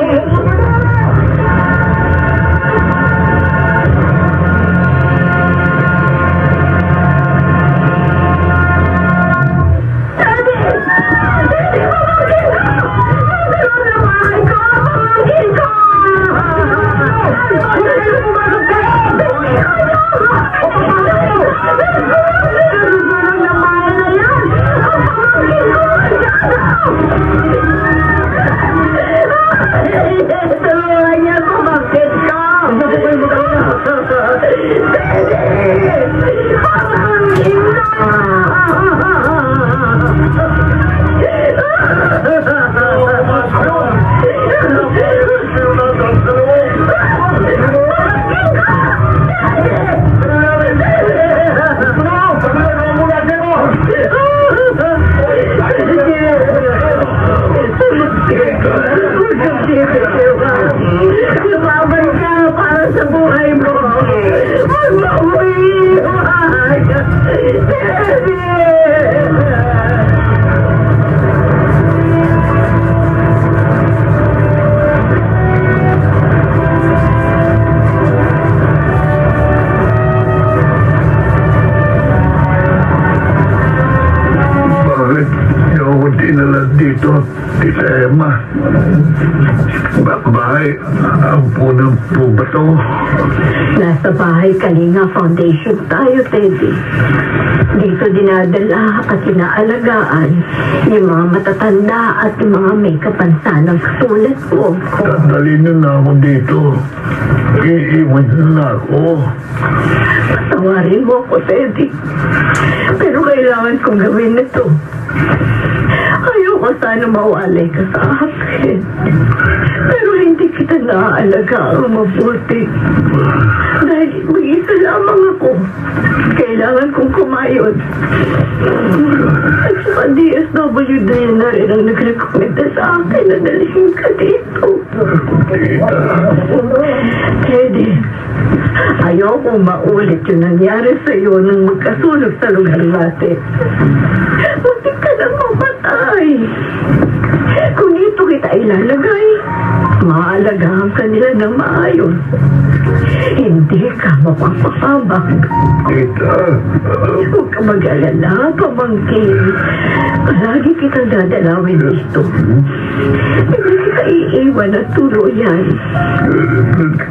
Lumaban ka para sa buhay mo. Huwag mo umiiwan. Bakit niyo ako dinala dito, Tita Emma? Bahay, ang punang po ba to? Nasa bahay Kalinga Foundation tayo, Teddy. Dito dinadala at inaalagaan yung mga matatanda at yung mga may kapansanang katulad ko. Dadalhin niyo na ako dito. Iiwan niyo na ako. Patawarin mo ako, Teddy. Pero kailangan kong gawin ito. Ayoko sana mawalay ka sa akin. Pero hindi kita naaalagaan mabuti. Dahil mag-isa lamang ako. Kailangan kong kumayod. At sa DSWD na rin ang nag-recommenda sa akin na dalhin ka dito. Teddy, ayoko maulit yung nangyari sa iyo nung magkasunog sa lugar natin. Muntik ka nang mamatay. Kung dito kita ilalagay, maalagaan ka nila ng maayos. Hindi ka mapapakabak. Tita, Huwag ka mag-alala, pamangkin. Palagi kitang dadalawin dito. Hindi kita iiwan at tuluyan.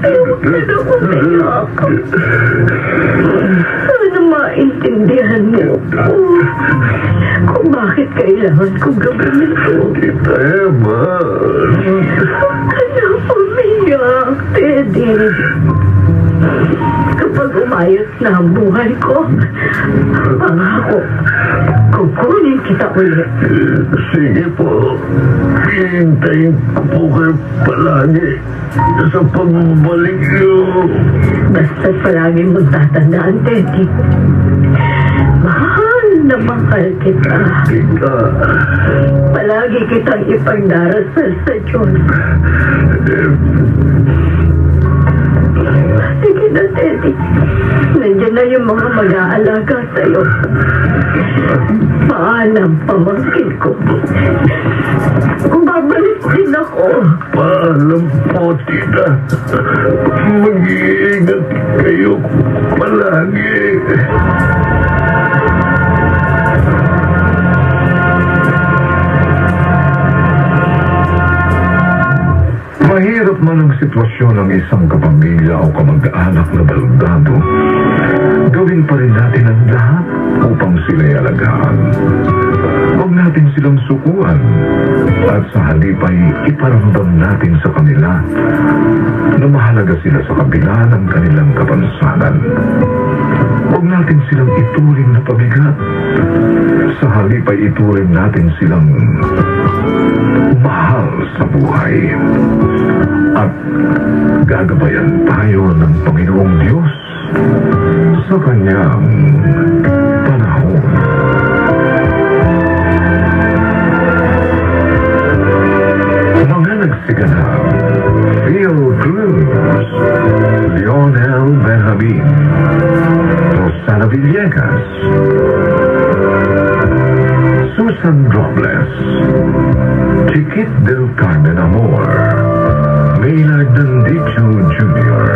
Huwag ka na umiyak. Sana maintindihan mo kung bakit kailangan kong gawin ito. Tita Emma. Huwag ka na umiyak, Teddy. Kapag umayos na ang buhay ko, pangako, kukunin kita ulit. Sige po. Hihintayin ko po kayo palagi sa pagbabalik niyo. Basta't palagi mong tatandaan, Teddy. Mahal na mahal kita. Palagi kitang ipagdarasal sa Diyos. Sige na, Teddy. Nandiyan na yung mga mag-aalaga sa'yo. Paalam, pamangkin ko. Kung babalik din ako. Paalam po, tita. Mag-iingat kayo palagi. Mahirap man ang sitwasyon ng isang kapamilya o kamag-anak na baludado, gawin pa rin natin ang lahat upang sila'y alagaan. Huwag natin silang sukuan at sa halip ay iparamdam natin sa kanila na mahalaga sila sa kabila ng kanilang kapansanan. Huwag natin silang ituring na pabigat. Sa halip ay ituring natin silang mahal sa buhay. At gagabayan tayo ng Panginoong Diyos sa kanyang panahon. Mga nagsiganap, Phil Cruz, Lionel Benjamin, Rosana Villegas, Susan Robles, Chiquit del Carmen Amor, Maynard Dandicho Jr.,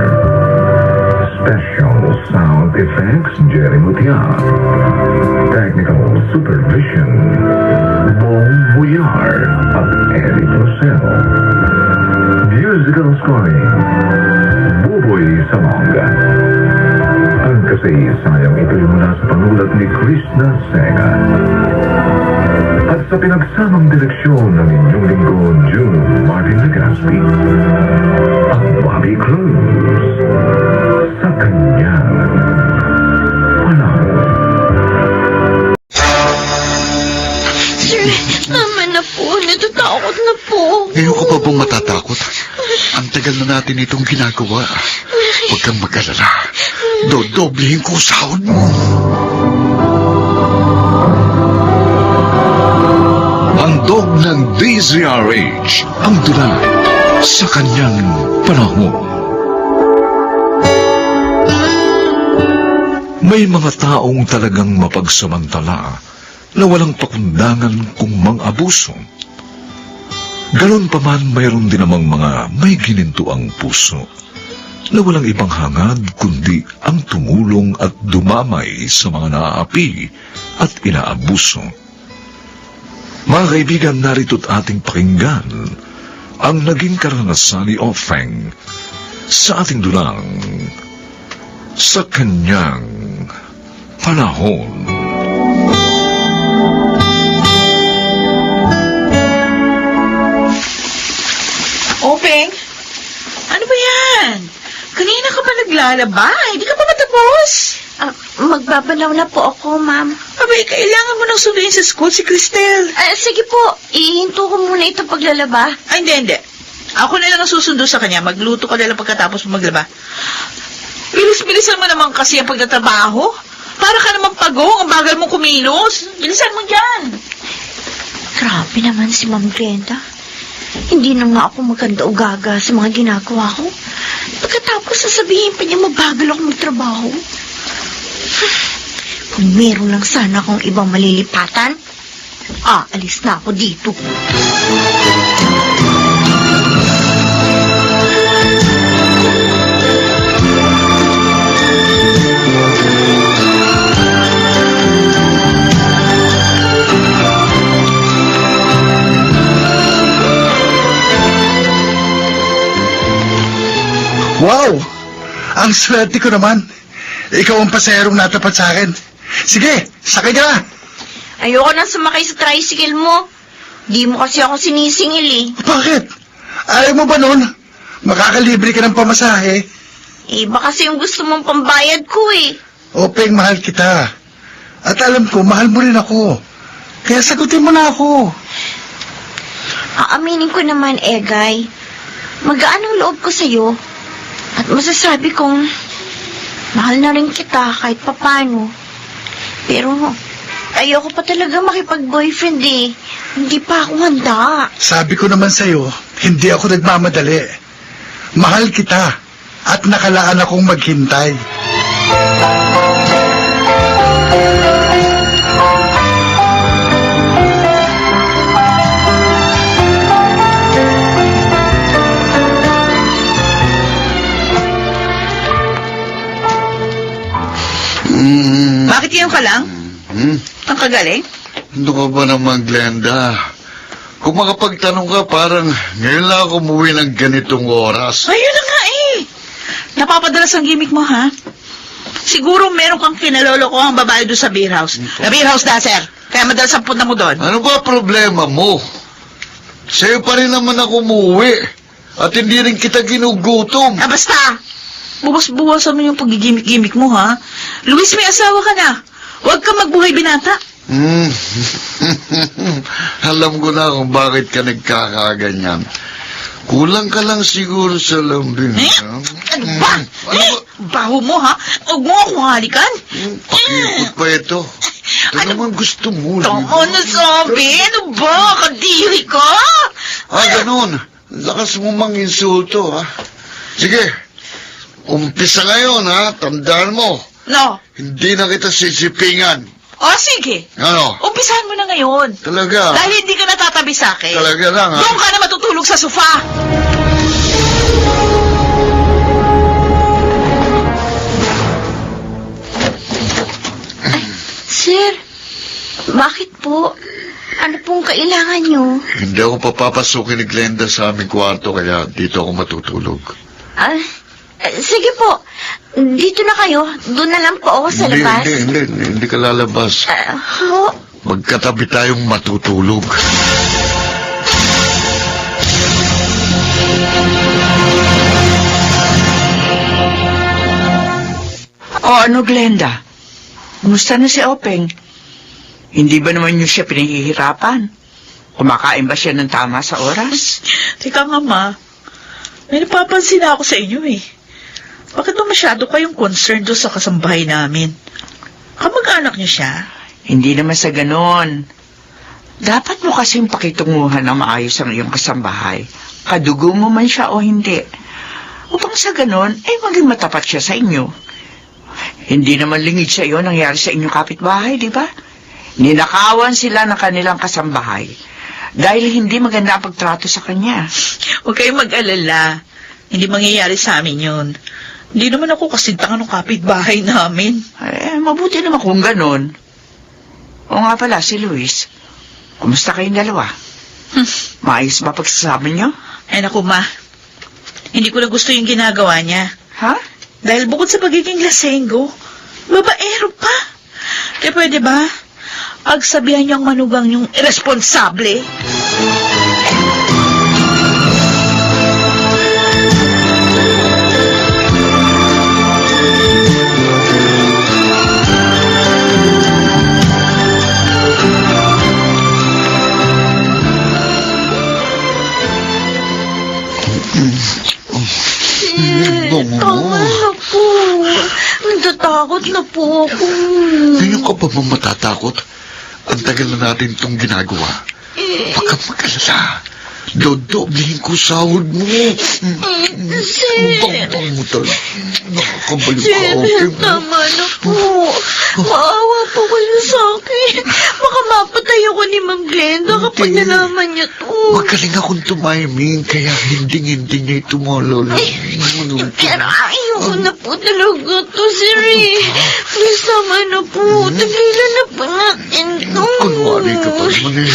Special Sound Effects Jerry Mutia, Technical Supervision Bong Buyar at Eddie Rosel, Musical Scoring Buboy Salonga. Ang kasaysayan ito'y mula sa panulat ni Krishna Sega at sa pinagsamang direksyon ng inyong lingkod June Martin Legaspi at Bobby Cruz sa kanyang panahon. Sir, tama na po. Natatakot na po. Ngayon ka pa bang matatakot? Ang tagal na natin itong ginagawa. Huwag kang mag-alala. Dodoblehin ko sahod mo. Handog ng DZRH ang dulay sa kanyang panahon. May mga taong talagang mapagsamantala na walang pakundangan kung mang-abuso. Ganon pa man, mayroon din namang mga may ginintuang puso na walang ibang hangad kundi ang tumulong at dumamay sa mga naaapi at inaabuso. Mga kaibigan, narito't ating pakinggan ang naging karanasan ni Ofeng sa ating dulang sa kanyang panahon. Openg, ano ba yan? Kanina ka pa naglalaba? Hindi ka pa matapos? Magbabalaw na po ako, ma'am. Abay, kailangan mo nang sunduin sa school si Cristel. Sige po, ihinto ko muna ito paglalaba. Ay, hindi. Ako na lang ang susundo sa kanya. Magluto ka na lang pagkatapos mo maglaba. Bilis-bilisan mo naman kasi ang pagtatrabaho. Para ka naman pagong, ang bagal mong kumilos. Bilisan mo dyan. Grabe naman si Ma'am Glenda. Hindi na nga ako maganda o gaga sa mga ginagawa ko. Pagkatapos sasabihin pa niya mabagal ako magtrabaho. Kung meron lang sana akong ibang malilipatan, alis na ako dito. Wow! Ang swerte ko naman. Ikaw ang paserong natapat sa akin. Sige, sakay ka na. Ayoko na sumakay sa tricycle mo. Di mo kasi ako sinisingil eh. Bakit? Ayaw mo ba nun? Makakalibre ka ng pamasahe. Iba kasi yung gusto mong pambayad ko eh. Openg, mahal kita. At alam ko, mahal mo rin ako. Kaya sagutin mo na ako. Aaminin ko naman, Egay. Magaan ang loob ko sa'yo. At masasabi kong mahal na rin kita kahit papano. Pero Ayoko pa talaga makipag-boyfriend eh. Hindi pa ako handa. Sabi ko naman sa'yo, hindi ako nagmamadali. Mahal kita at nakalaan akong maghintay. Bakit ngayon ka lang? Ang kagaling? Ano ka ba naman, Glenda? Kung makapagtanong ka, parang ngayon lang ako umuwi ng ganitong oras. Ayun na nga eh. Napapadalas ang gimmick mo, ha? Siguro meron kang kinalolo ko ang babae doon sa beer house. Na beer house na, sir. Kaya madalas ang punta mo doon. Ano ba problema mo? Sa'yo pa rin naman ako umuwi. At hindi rin kita ginugutom. Ah, basta! Buwas-buwasan mo yung pagigimik-gimik mo, ha? Luis, may asawa ka na. Huwag ka magbuhay binata. Alam ko na kung bakit ka nagkakaganyan. Kulang ka lang siguro sa lambing. Ano ba? Baho mo, ha? Huwag mo akong halikan. Pakipot pa ito. Ito naman gusto mo. Tama na sabi. Ano ba? Kadiri ka? Ganun. Lakas mo mang insulto, ha? Sige. Umpisa ngayon, ha? Tandaan mo. No. Hindi na kita sisipingan. O, sige. Ano? Umpisahan mo na ngayon. Talaga? Dahil hindi ka natatabi sa akin. Talaga lang, ha? Doon ka na matutulog sa sofa. Sir, bakit po? Ano pong kailangan nyo? Hindi ako papapasukin ni Glenda sa aming kwarto, kaya dito ako matutulog. Sige po. Dito na kayo. Doon na lang po ako sa labas. Hindi ka lalabas. Magkatabi tayong matutulog. O ano, Glenda? Kumusta na si Openg? Hindi ba naman niyo siya pinahihirapan? Kumakain ba siya ng tama sa oras? Teka nga, ma. May napapansin na ako sa inyo, eh. Bakit ba masyado kayong concerned doon sa kasambahay namin? Kamag-anak niyo siya? Hindi naman sa ganon. Dapat mo kasing pakitunguhan ng maayos ang iyong kasambahay. Kadugo mo man siya o hindi. Upang sa ganon, maging matapat siya sa inyo. Hindi naman lingid sa iyo nangyari sa inyong kapitbahay, di ba? Ninakawan sila ng kanilang kasambahay dahil hindi maganda ang pagtrato sa kanya. Huwag kayong mag-alala. Hindi mangyayari sa amin yun. Hindi naman ako kasintangan ng kapitbahay namin. Mabuti naman kung ganon. O nga pala, si Luis. Kumusta kayong dalawa? Maayos ba pagsasama niyo? Ay naku, ma. Hindi ko na gusto yung ginagawa niya. Ha? Dahil bukod sa pagiging lasenggo, babaero pa. Kaya pwede ba? Agsabihan niyang manugang yung irresponsable. Tama na po. Natatakot na po ako. Ngayon ka ba matatakot? Ang tagal na natin itong ginagawa. Huwag kang mag-alala. Dodoblihin ko sahod mo. Sir. Bang mo talaga. Nakakabalik ka, Sir, okay? tama na po. Maawa po kayo sa akin. Baka mapatay ako ni Ma'am Glenda kapag Hindi. nalaman niya to. Magaling akong tumiming, kaya hindi niya ito malala. Pero ayoko na po talaga to, sir eh. Please, tama na po. Tagilan na po natin to. Kunwari ka pa naman eh.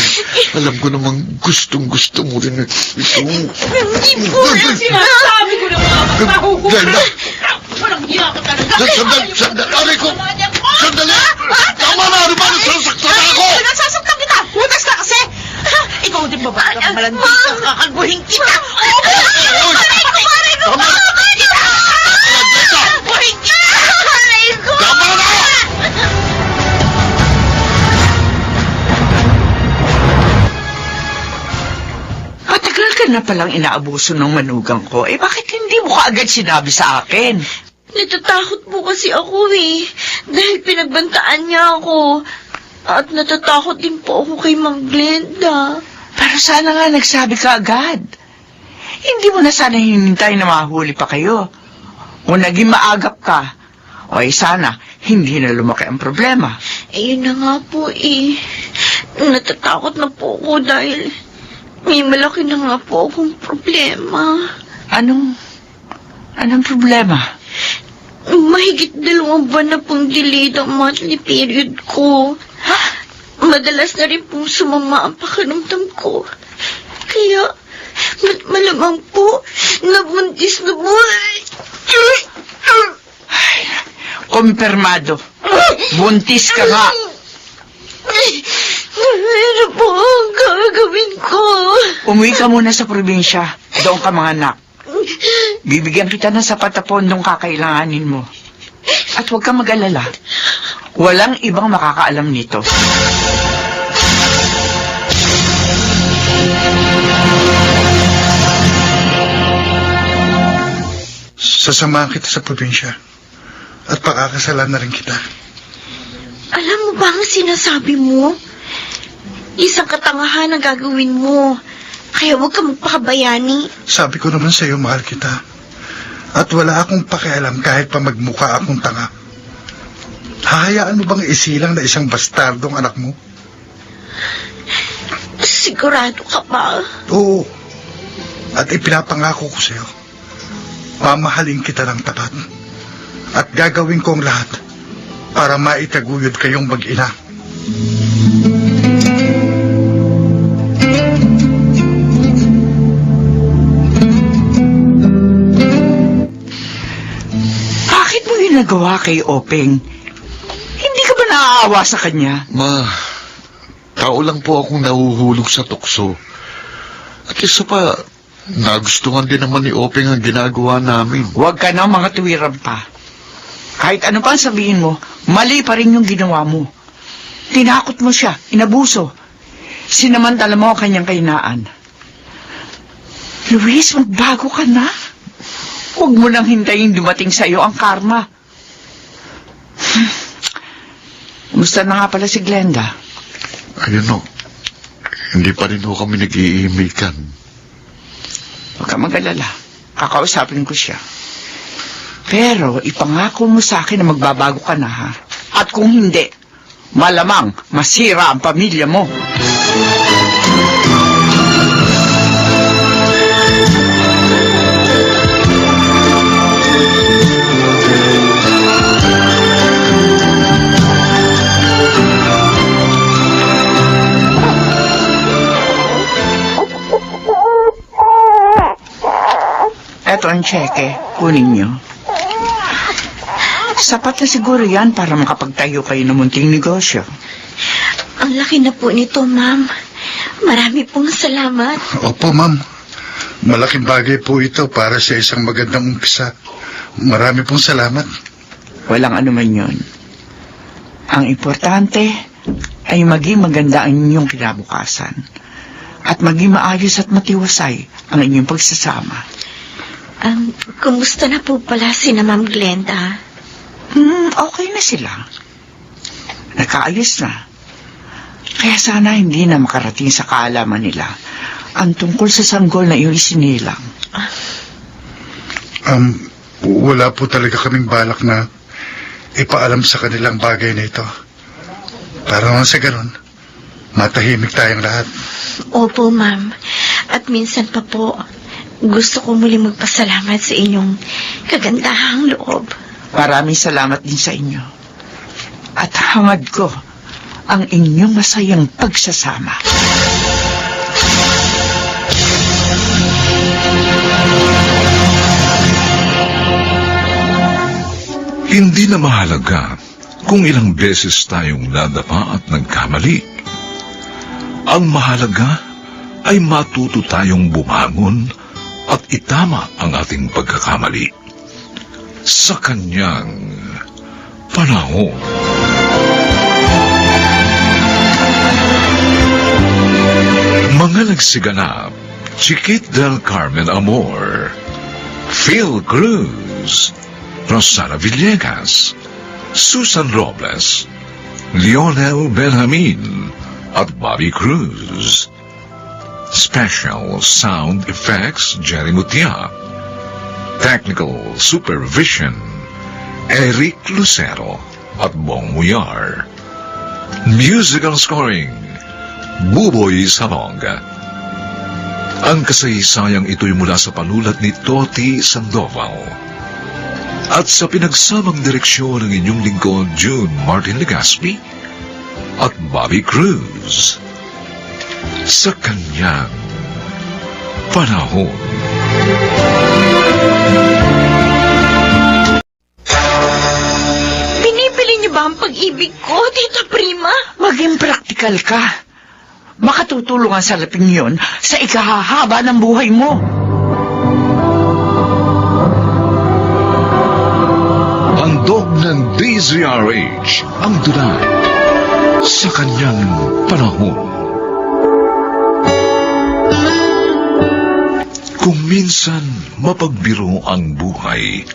Alam ko namang gustong-gusto mo rin ito. Hindi po. Sinasabi ko na mga mahuhuli. Glenda! Walang hiya ka talaga. Sandali ko! Sandali! Tama na! Ano ba? Nasasaktan ako! Nasasaktan kita! Utas na kasi! Ikaw din ba ba? Malanding ka, kakalbuhin kita! Tama! Tama na! Matagal ka na palang inaabuso ng manugang ko. Bakit hindi mo kaagad sinabi sa akin? Natatakot po kasi ako eh. Dahil pinagbantaan niya ako. At natatakot din po ako kay Ma'am Glenda. Pero sana nga nagsabi ka agad. Hindi mo na sana hinintay na mahuli pa kayo. Kung naging maagap ka, o ay sana hindi na lumaki ang problema. Ayun na nga po eh. Natatakot na po ako dahil may malaki na nga po akong problema. Anong problema? Mahigit 2 buwan na pong delayed ang monthly period ko. Madalas na rin pong sumama ang pakiramdam ko. Kaya, malamang po, nabuntis na po. Kumpirmado. Buntis ka nga. Ano po ang gagawin ko? Umuwi ka muna sa probinsya. Doon ka mga anak. Bibigyan kita ng sapat na pondong kakailanganin mo. At huwag kang mag-alala. Walang ibang makakaalam nito. Sasamahan kita sa probinsya. At pakakasalan na rin kita. Alam mo ba ang sinasabi mo? Isang katangahan ang gagawin mo. Kaya huwag ka magpakabayani. Sabi ko naman sa'yo, mahal kita. At wala akong pakialam kahit pa magmukha akong tanga. Hahayaan mo bang isilang na isang bastardong anak mo? Sigurado ka ba? Oo. At ipinapangako ko sa'yo. Mamahalin kita ng tapat. At gagawin ko ang lahat para maitaguyod kayong mag-ina. Bakit mo ginagawa kay Openg? Hindi ka ba naaawa sa kanya? Ma, tao lang po akong nahuhulog sa tukso. At isa pa, nagustuhan din naman ni Openg ang ginagawa namin. Huwag ka na mga tuwiran pa. Kahit ano pa ang sabihin mo, mali pa rin yung ginawa mo. Tinakot mo siya, inabuso. Sinamantala mo ang kanyang kahinaan. Luis, magbago ka na. Huwag mo nang hintayin dumating sa iyo ang karma. Kumusta na nga pala si Glenda? Ayun o, hindi pa rin ho kami nag-iimikan. Huwag ka mag-alala. Kakausapin ko siya. Pero ipangako mo sa akin na magbabago ka na, ha? At kung hindi, malamang masira ang pamilya mo. Eto ang tseke, kunin niyo. Sapat na siguro yan para makapagtayo kayo ng munting negosyo. Ang laki na po nito, ma'am. Marami pong salamat. Opo, ma'am. Malaking bagay po ito para sa isang magandang umpisa. Marami pong salamat. Walang anuman yun. Ang importante ay maging maganda ang inyong kinabukasan. At maging maayos at matiwasay ang inyong pagsasama. Kumusta na po pala si na Ma'am Glenda? Okay na sila. Nagkaayos na. Kaya sana hindi na makarating sa kaalaman nila ang tungkol sa sanggol na iyong isinilang. Wala po talaga kaming balak na ipaalam sa kanilang bagay na ito. Para naman sa ganun, matahimik tayong lahat. Opo, ma'am. At minsan pa po, gusto ko muli magpasalamat sa inyong kagandahang loob. Maraming salamat din sa inyo. At hangad ko ang inyong masayang pagsasama. Hindi na mahalaga kung ilang beses tayong nadapa at nagkamali. Ang mahalaga ay matuto tayong bumangon at itama ang ating pagkakamali sa kanyang panahon. Mga nagsiganap, Chiquit del Carmen Amor, Phil Cruz, Rosana Villegas, Susan Robles, Lionel Benjamin at Bobby Cruz. Special Sound Effects, Jerry Mutia. Technical Supervision, Eric Lucero at Bong Muyar. Musical Scoring, Buboy Salonga. Ang kasaysayang ito'y mula sa panulat ni Toti Sandoval. At sa pinagsamang direksyon ng inyong lingkod, June Martin Legaspi at Bobby Cruz. Sa kanyang panahon. Pinipili niyo ba ang pag-ibig ko, Tita Prima? Maging praktikal ka. Makatutulong ang salaping yun sa ikahahaba ng buhay mo. Handog ng DZRH ang tunay sa kanyang panahon. Kung minsan mapagbiro ang buhay,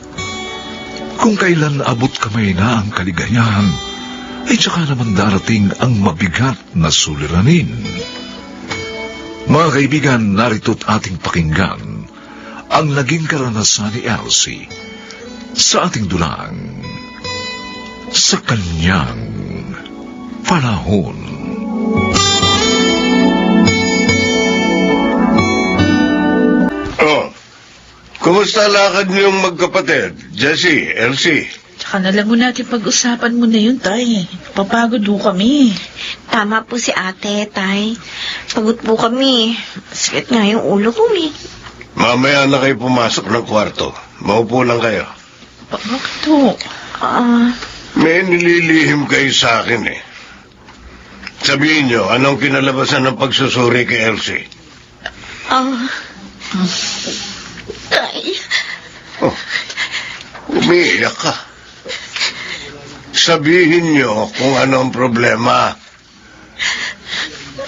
kung kailan abot kamay na ang kaligayahan, ay tsaka naman darating ang mabigat na suliranin. Mga kaibigan, narito't ating pakinggan ang naging karanasan ni Elsie sa ating dulang sa kanyang panahon. Oh, kumusta lakad niyong magkapatid? Jessie, Elsie? Tsaka na lang mo natin pag-usapan mo na yun, Tay. Papagod ho kami. Tama po si ate, Tay. Pagod po kami. Sakit nga yung ulo ko, eh. Mamaya na kayo pumasok ng kwarto. Maupo lang kayo. Bakit ho? May nililihim kayo sa akin eh. Sabihin niyo, anong kinalabasan ng pagsusuri kay Elsie? Tay. Oh, umiiyak ka. Sabihin niyo kung ano ang problema.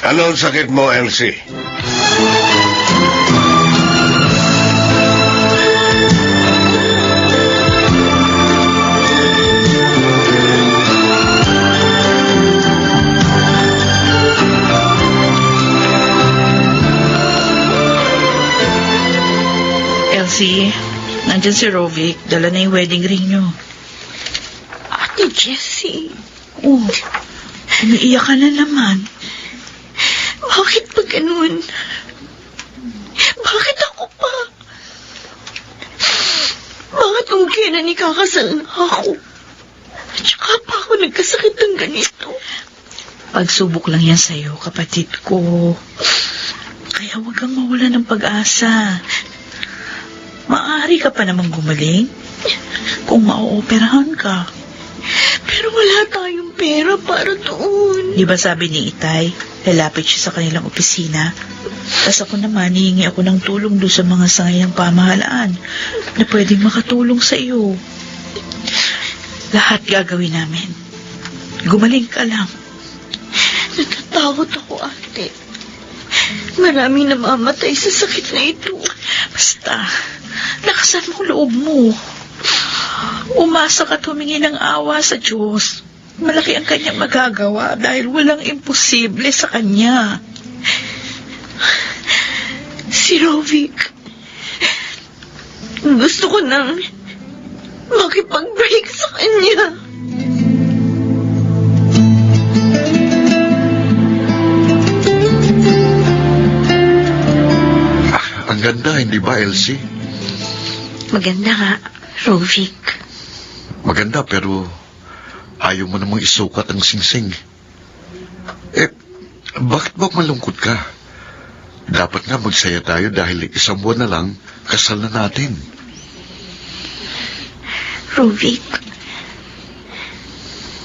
Ano ang sakit mo, Elsie? Elsie, nandyan si Rovic. Dala na yung wedding ring nyo. Ate Jessie. Oh, umiiyak ka na naman. Bakit pa ganun? Bakit ako pa? Bakit kung kailan ikakasal na ako? At saka pa ako nagkasakit ng ganito? Pagsubok lang yan sa'yo, kapatid ko. Kaya huwag kang mawala ng pag-asa. Maaari ka pa namang gumaling kung ma-ooperahan ka. Pero wala tayong pera para doon. Di ba sabi ni Itay, lalapit siya sa kanilang opisina? Tapos ako naman, hihingi ako ng tulong doon sa mga sangay ng pamahalaan na pwedeng makatulong sa iyo. Lahat gagawin namin. Gumaling ka lang. Natatakot ako, ate. Maraming namamatay sa sakit na ito. Basta, lakasan mo loob mo. Umasa ka at humingi ng awa sa Diyos. Malaki ang kanyang magagawa dahil walang imposible sa kanya. Si Rovic. Gusto ko nang makipag-break sa kanya. Ang ganda, hindi ba, Elsie? Maganda nga, Rovic. Maganda, pero ayaw mo namang isukat ang singsing. Bakit ba malungkot ka? Dapat nga magsaya tayo dahil isang buwan na lang, kasal na natin. Rovic,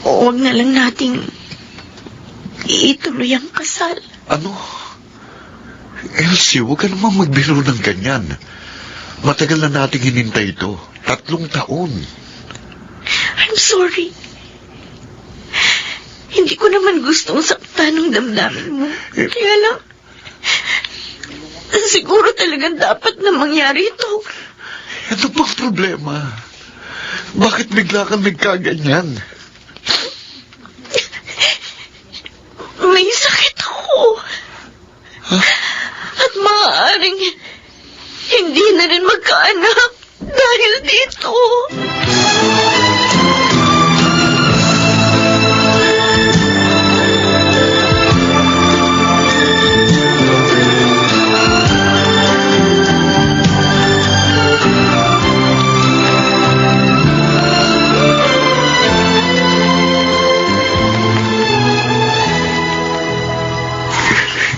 huwag na lang nating ituloy ang kasal. Ano? Elsie, huwag ka namang magbiro ng ganyan. Matagal na nating hinintay ito. 3 taon. I'm sorry. Hindi ko naman gustong saktan ng damdamin mo. Kaya lang, siguro talagang dapat na mangyari ito. Ano bang problema? Bakit bigla kang nagkaganyan? maaaring hindi na rin magkaanak dahil dito.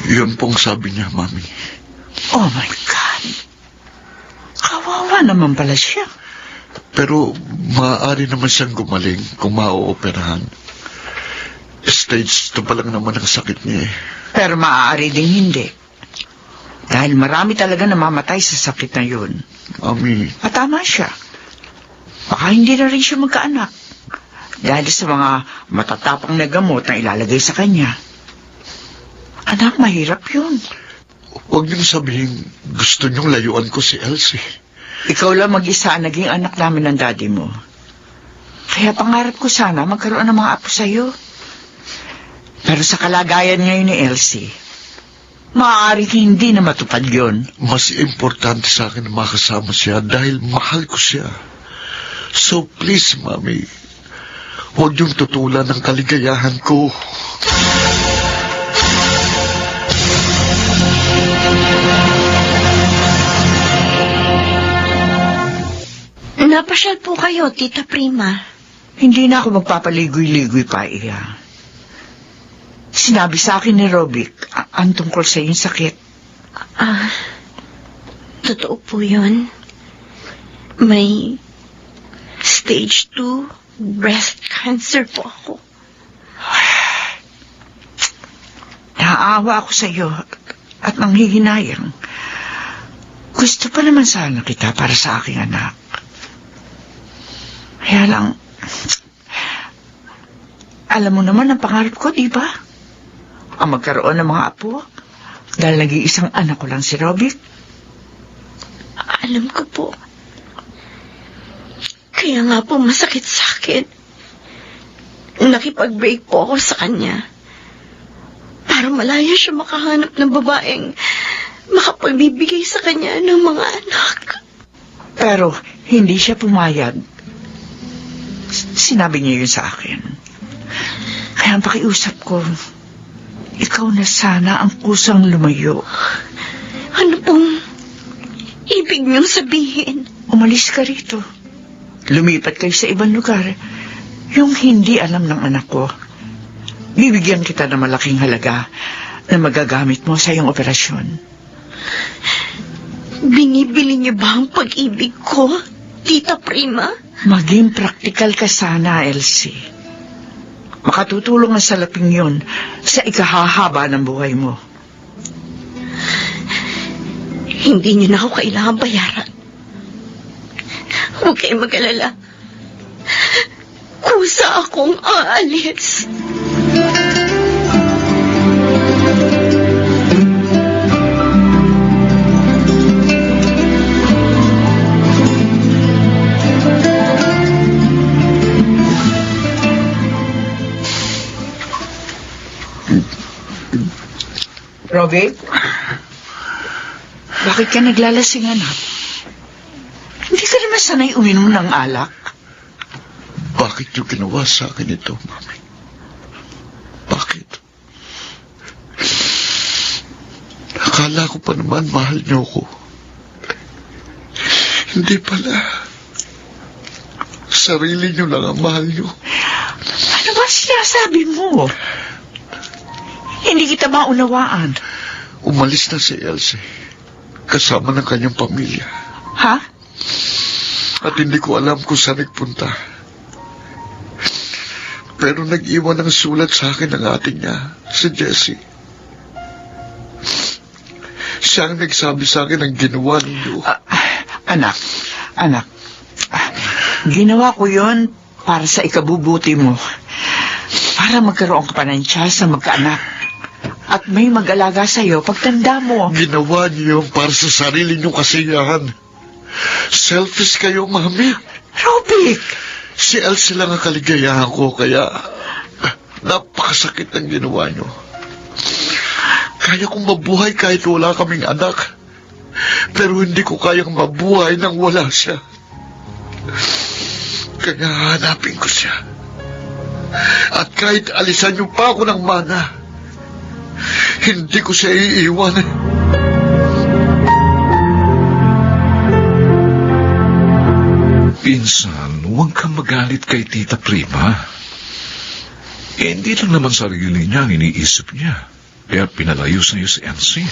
Yun pong sabi niya, Mami. Oh my God. Kawawa naman pala siya. Pero maaari naman siyang gumaling kung maaoperahan. Stage 2 pa lang naman ang sakit niya eh. Pero maaari ding hindi. Dahil marami talaga namamatay sa sakit na yun. Mami, At tama siya. Baka hindi na rin siya magkaanak. Dahil sa mga matatapang na gamot na ilalagay sa kanya. Anak, mahirap yun. huwag niyong sabihin gusto niyong layuan ko si Elsie. Ikaw lang mag-isa ang naging anak namin ng daddy mo. Kaya pangarap ko sana magkaroon ng mga apo sa'yo. Pero sa kalagayan ngayon ni Elsie, maaaring hindi na matupad yun. Mas importante sa akin na makasama siya dahil mahal ko siya. So please, Mami, huwag niyong tutulan ng kaligayahan ko. Napasyal po kayo, Tita Prima. Hindi na ako magpapaligoy-ligoy pa, Iya. Sinabi sa akin ni Robic ang tungkol sa iyong sakit. Totoo po yun. May stage 2 breast cancer po ako. Naaawa ako sa iyo at nanghihinayang. Gusto pa naman sana kita para sa aking anak. Kaya lang, alam mo naman ang pangarap ko, di ba? Ang magkaroon ng mga apo. Dahil nag-iisang anak ko lang si Robic. Alam ko po. Kaya nga po masakit sa akin. Nakipag-break po ako sa kanya. Para malaya siya makahanap ng babaeng makapagbibigay sa kanya ng mga anak. Pero hindi siya pumayag. Sinabi niya yun sa akin. Kaya ang pakiusap ko, ikaw na sana ang kusang lumayo. Ano pong ibig niyong sabihin? Umalis ka rito. Lumipat kayo sa ibang lugar. Yung hindi alam ng anak ko. Bibigyan kita ng malaking halaga na magagamit mo sa iyong operasyon. Binibili niyo ba ang pag-ibig ko, Tita Prima? Maging praktikal ka sana, Elsie. Makatutulong ang salaping yun sa ikahahaba ng buhay mo. Hindi niyo na ako kailangan bayaran. Huwag kayong mag-alala. Kusa akong aalis. Robic? Bakit ka naglalasing, anak? Hindi ka naman sanay uminom ng alak. Bakit niyo ginawa sa akin ito, Mami? Bakit? Akala ko pa naman mahal niyo ko. Hindi pala. Sarili niyo lang ang mahal niyo. Ano ba sinasabi mo? Hindi kita maunawaan. Umalis na si Elsie. Kasama ng kanyang pamilya. Ha? At hindi ko alam kung saan nagpunta. Pero nag-iwan ng sulat sa akin ng ate niya, si Jessie. Siya ang nagsabi sa akin ng ginawa ninyo. Anak. Ginawa ko yon para sa ikabubuti mo. Para magkaroon ka pa ng chance na magkaanak. At may mag-alaga sa'yo pagtanda mo. Ginawa niyo yun para sa sarili niyong kasiyahan. Selfish kayo, Mami. Robic! Si Elsie lang ang kaligayahan ko, kaya napakasakit ang ginawa niyo. Kaya kong mabuhay kahit wala kaming anak. Pero hindi ko kayang mabuhay nang wala siya. Kaya hanapin ko siya. At kahit alisan niyo pa ako ng mana, hindi ko siya iiwan. Pinsan, huwag kang magalit kay Tita Prima. Hindi lang naman sarili niya ang iniisip niya. Kaya pinalayo sa'yo si Elsie.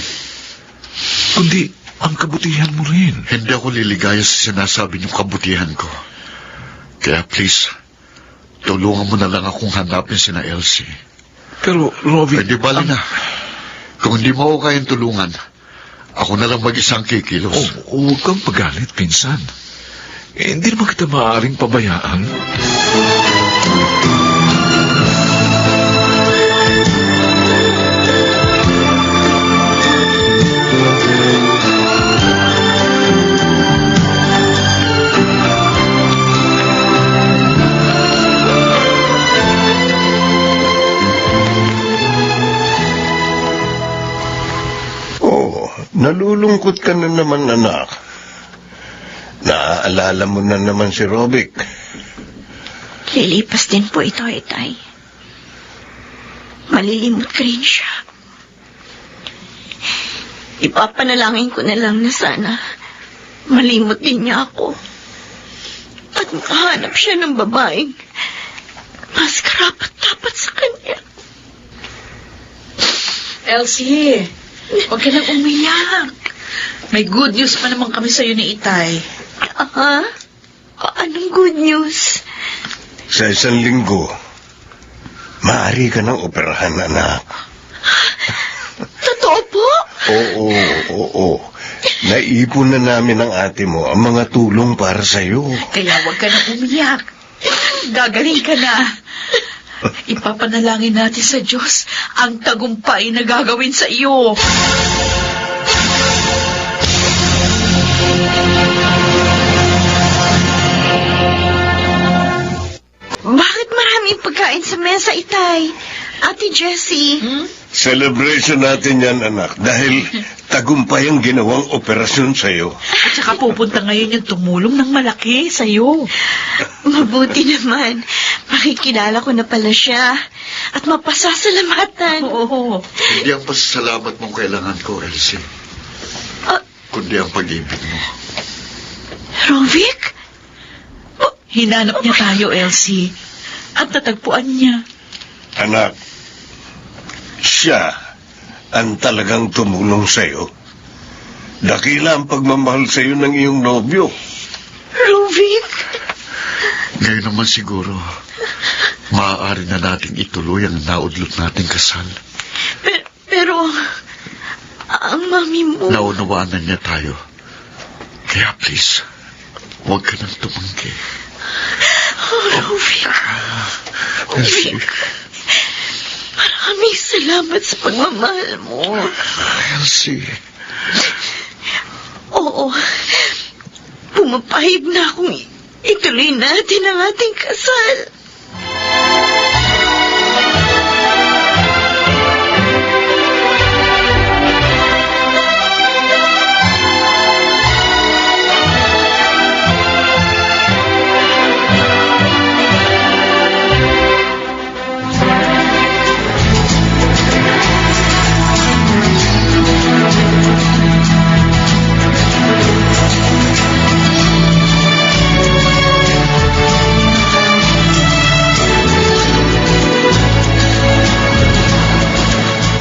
Kundi ang kabutihan mo rin. Hindi ako liligaya sa sinasabi niyong kabutihan ko. Kaya please, tulungan mo na lang akong hanapin sina Elsie. Pero, Robbie... Hindi bali na. Kung hindi mo ako kayang tulungan, ako na lang mag-isang kikilos. Huwag kang pagalit, pinsan. Hindi naman kita maaaring pabayaan. Nalulungkot ka na naman, anak. Naaalala mo na naman si Robic. Lilipas din po ito, Itay. Malilimot ka rin siya. Ipapanalangin ko na lang na sana malimot din niya ako. At makahanap siya ng babaeng mas karapat-dapat sa kanya. Elsie, huwag ka nang umiyak. May good news pa naman kami sa'yo ni Itay. Ha? Anong good news? Sa isang linggo, maaari ka ng operahan, anak. Totoo po? Oo. Naipon na namin ng ate mo ang mga tulong para sa'yo. Kaya huwag ka nang umiyak. Gagaling ka na. Ipapanalangin natin sa Diyos ang tagumpay na gagawin sa iyo. Bakit maraming pagkain sa mesa, Itay? Ate Jessie? Celebration natin yan, anak, dahil tagumpay ang ginawang operasyon sa'yo. At saka pupunta ngayon yung tumulong ng malaki sa iyo. Mabuti naman. Makikilala ko na pala siya. At mapasasalamatan. Oo. Hindi ang pasasalamat mong kailangan ko, Elsie. Kundi ang pag-ibig mo. Rovic? Hinanap niya tayo, Elsie. At natagpuan niya. Anak, siya ang talagang tumulong sa'yo. Dakila ang pagmamahal sa'yo ng iyong nobyo. Rovic? Ngayon naman siguro, maaari na nating ituloy ang naudlot nating kasal. Pero, ang mami mo... Naunawaan na niya tayo. Kaya please, huwag ka nang tumanggi. Rovic. Rovic. Maraming salamat sa pagmamahal mo. Elsie. Oo. Pumapahig na akong ituloy natin ang ating kasal.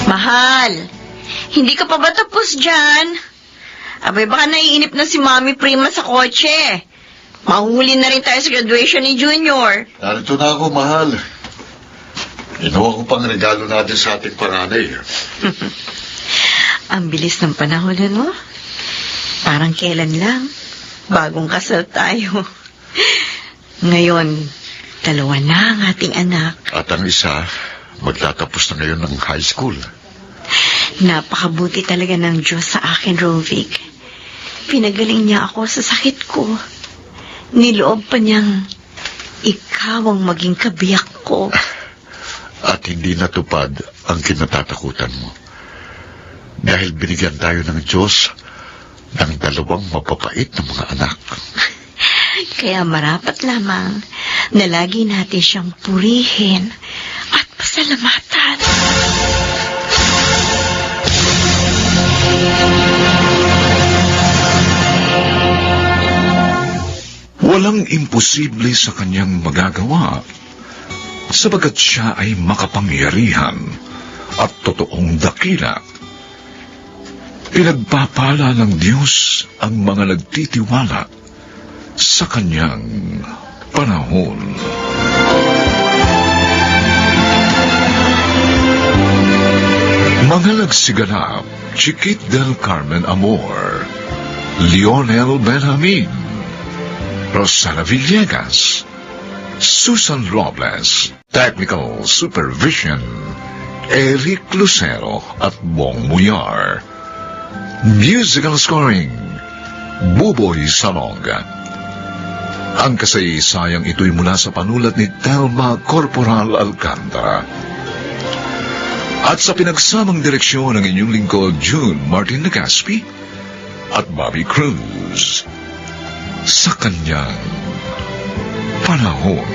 Mahal, hindi ka pa ba tapos dyan? Abay, baka naiinip na si Mami Prima sa kotse. Mahuli na rin tayo sa graduation ni Junior. Narito na ako, mahal. Ginawa ko pang regalo natin sa ating panganay. Ang bilis ng panahon, ano? Parang kailan lang. Bagong kasal tayo. Ngayon, 2 na ang ating anak. At ang isa, magtatapos na ngayon ng high school. Napakabuti talaga ng Diyos sa akin, Rovic. Pinagaling niya ako sa sakit ko. Niloob pa niyang ikaw ang maging kabiyak ko. At hindi natupad ang kinatatakutan mo. Dahil binigyan tayo ng Diyos ng dalawang mapapait na mga anak. Kaya marapat lamang na lagi natin siyang purihin at pasalamatan. Walang imposible sa kanyang magagawa, sabagat siya ay makapangyarihan at totoong dakila. Pinagpapala ng Diyos ang mga nagtitiwala sa kanyang panahon. Mga nagsiganap, Chiquit del Carmen Amor, Lionel Benjamin, Rosana Villegas, Susan Robles, Technical Supervision, Eric Lucero at Bong Muyar. Musical Scoring, Buboy Salonga. Ang kasaysayang ito'y mula sa panulat ni Telma Corporal Alcantara. At sa pinagsamang direksyon ng inyong lingkod, June Martin Legaspi at Bobby Cruz. Sa kanyang panahon.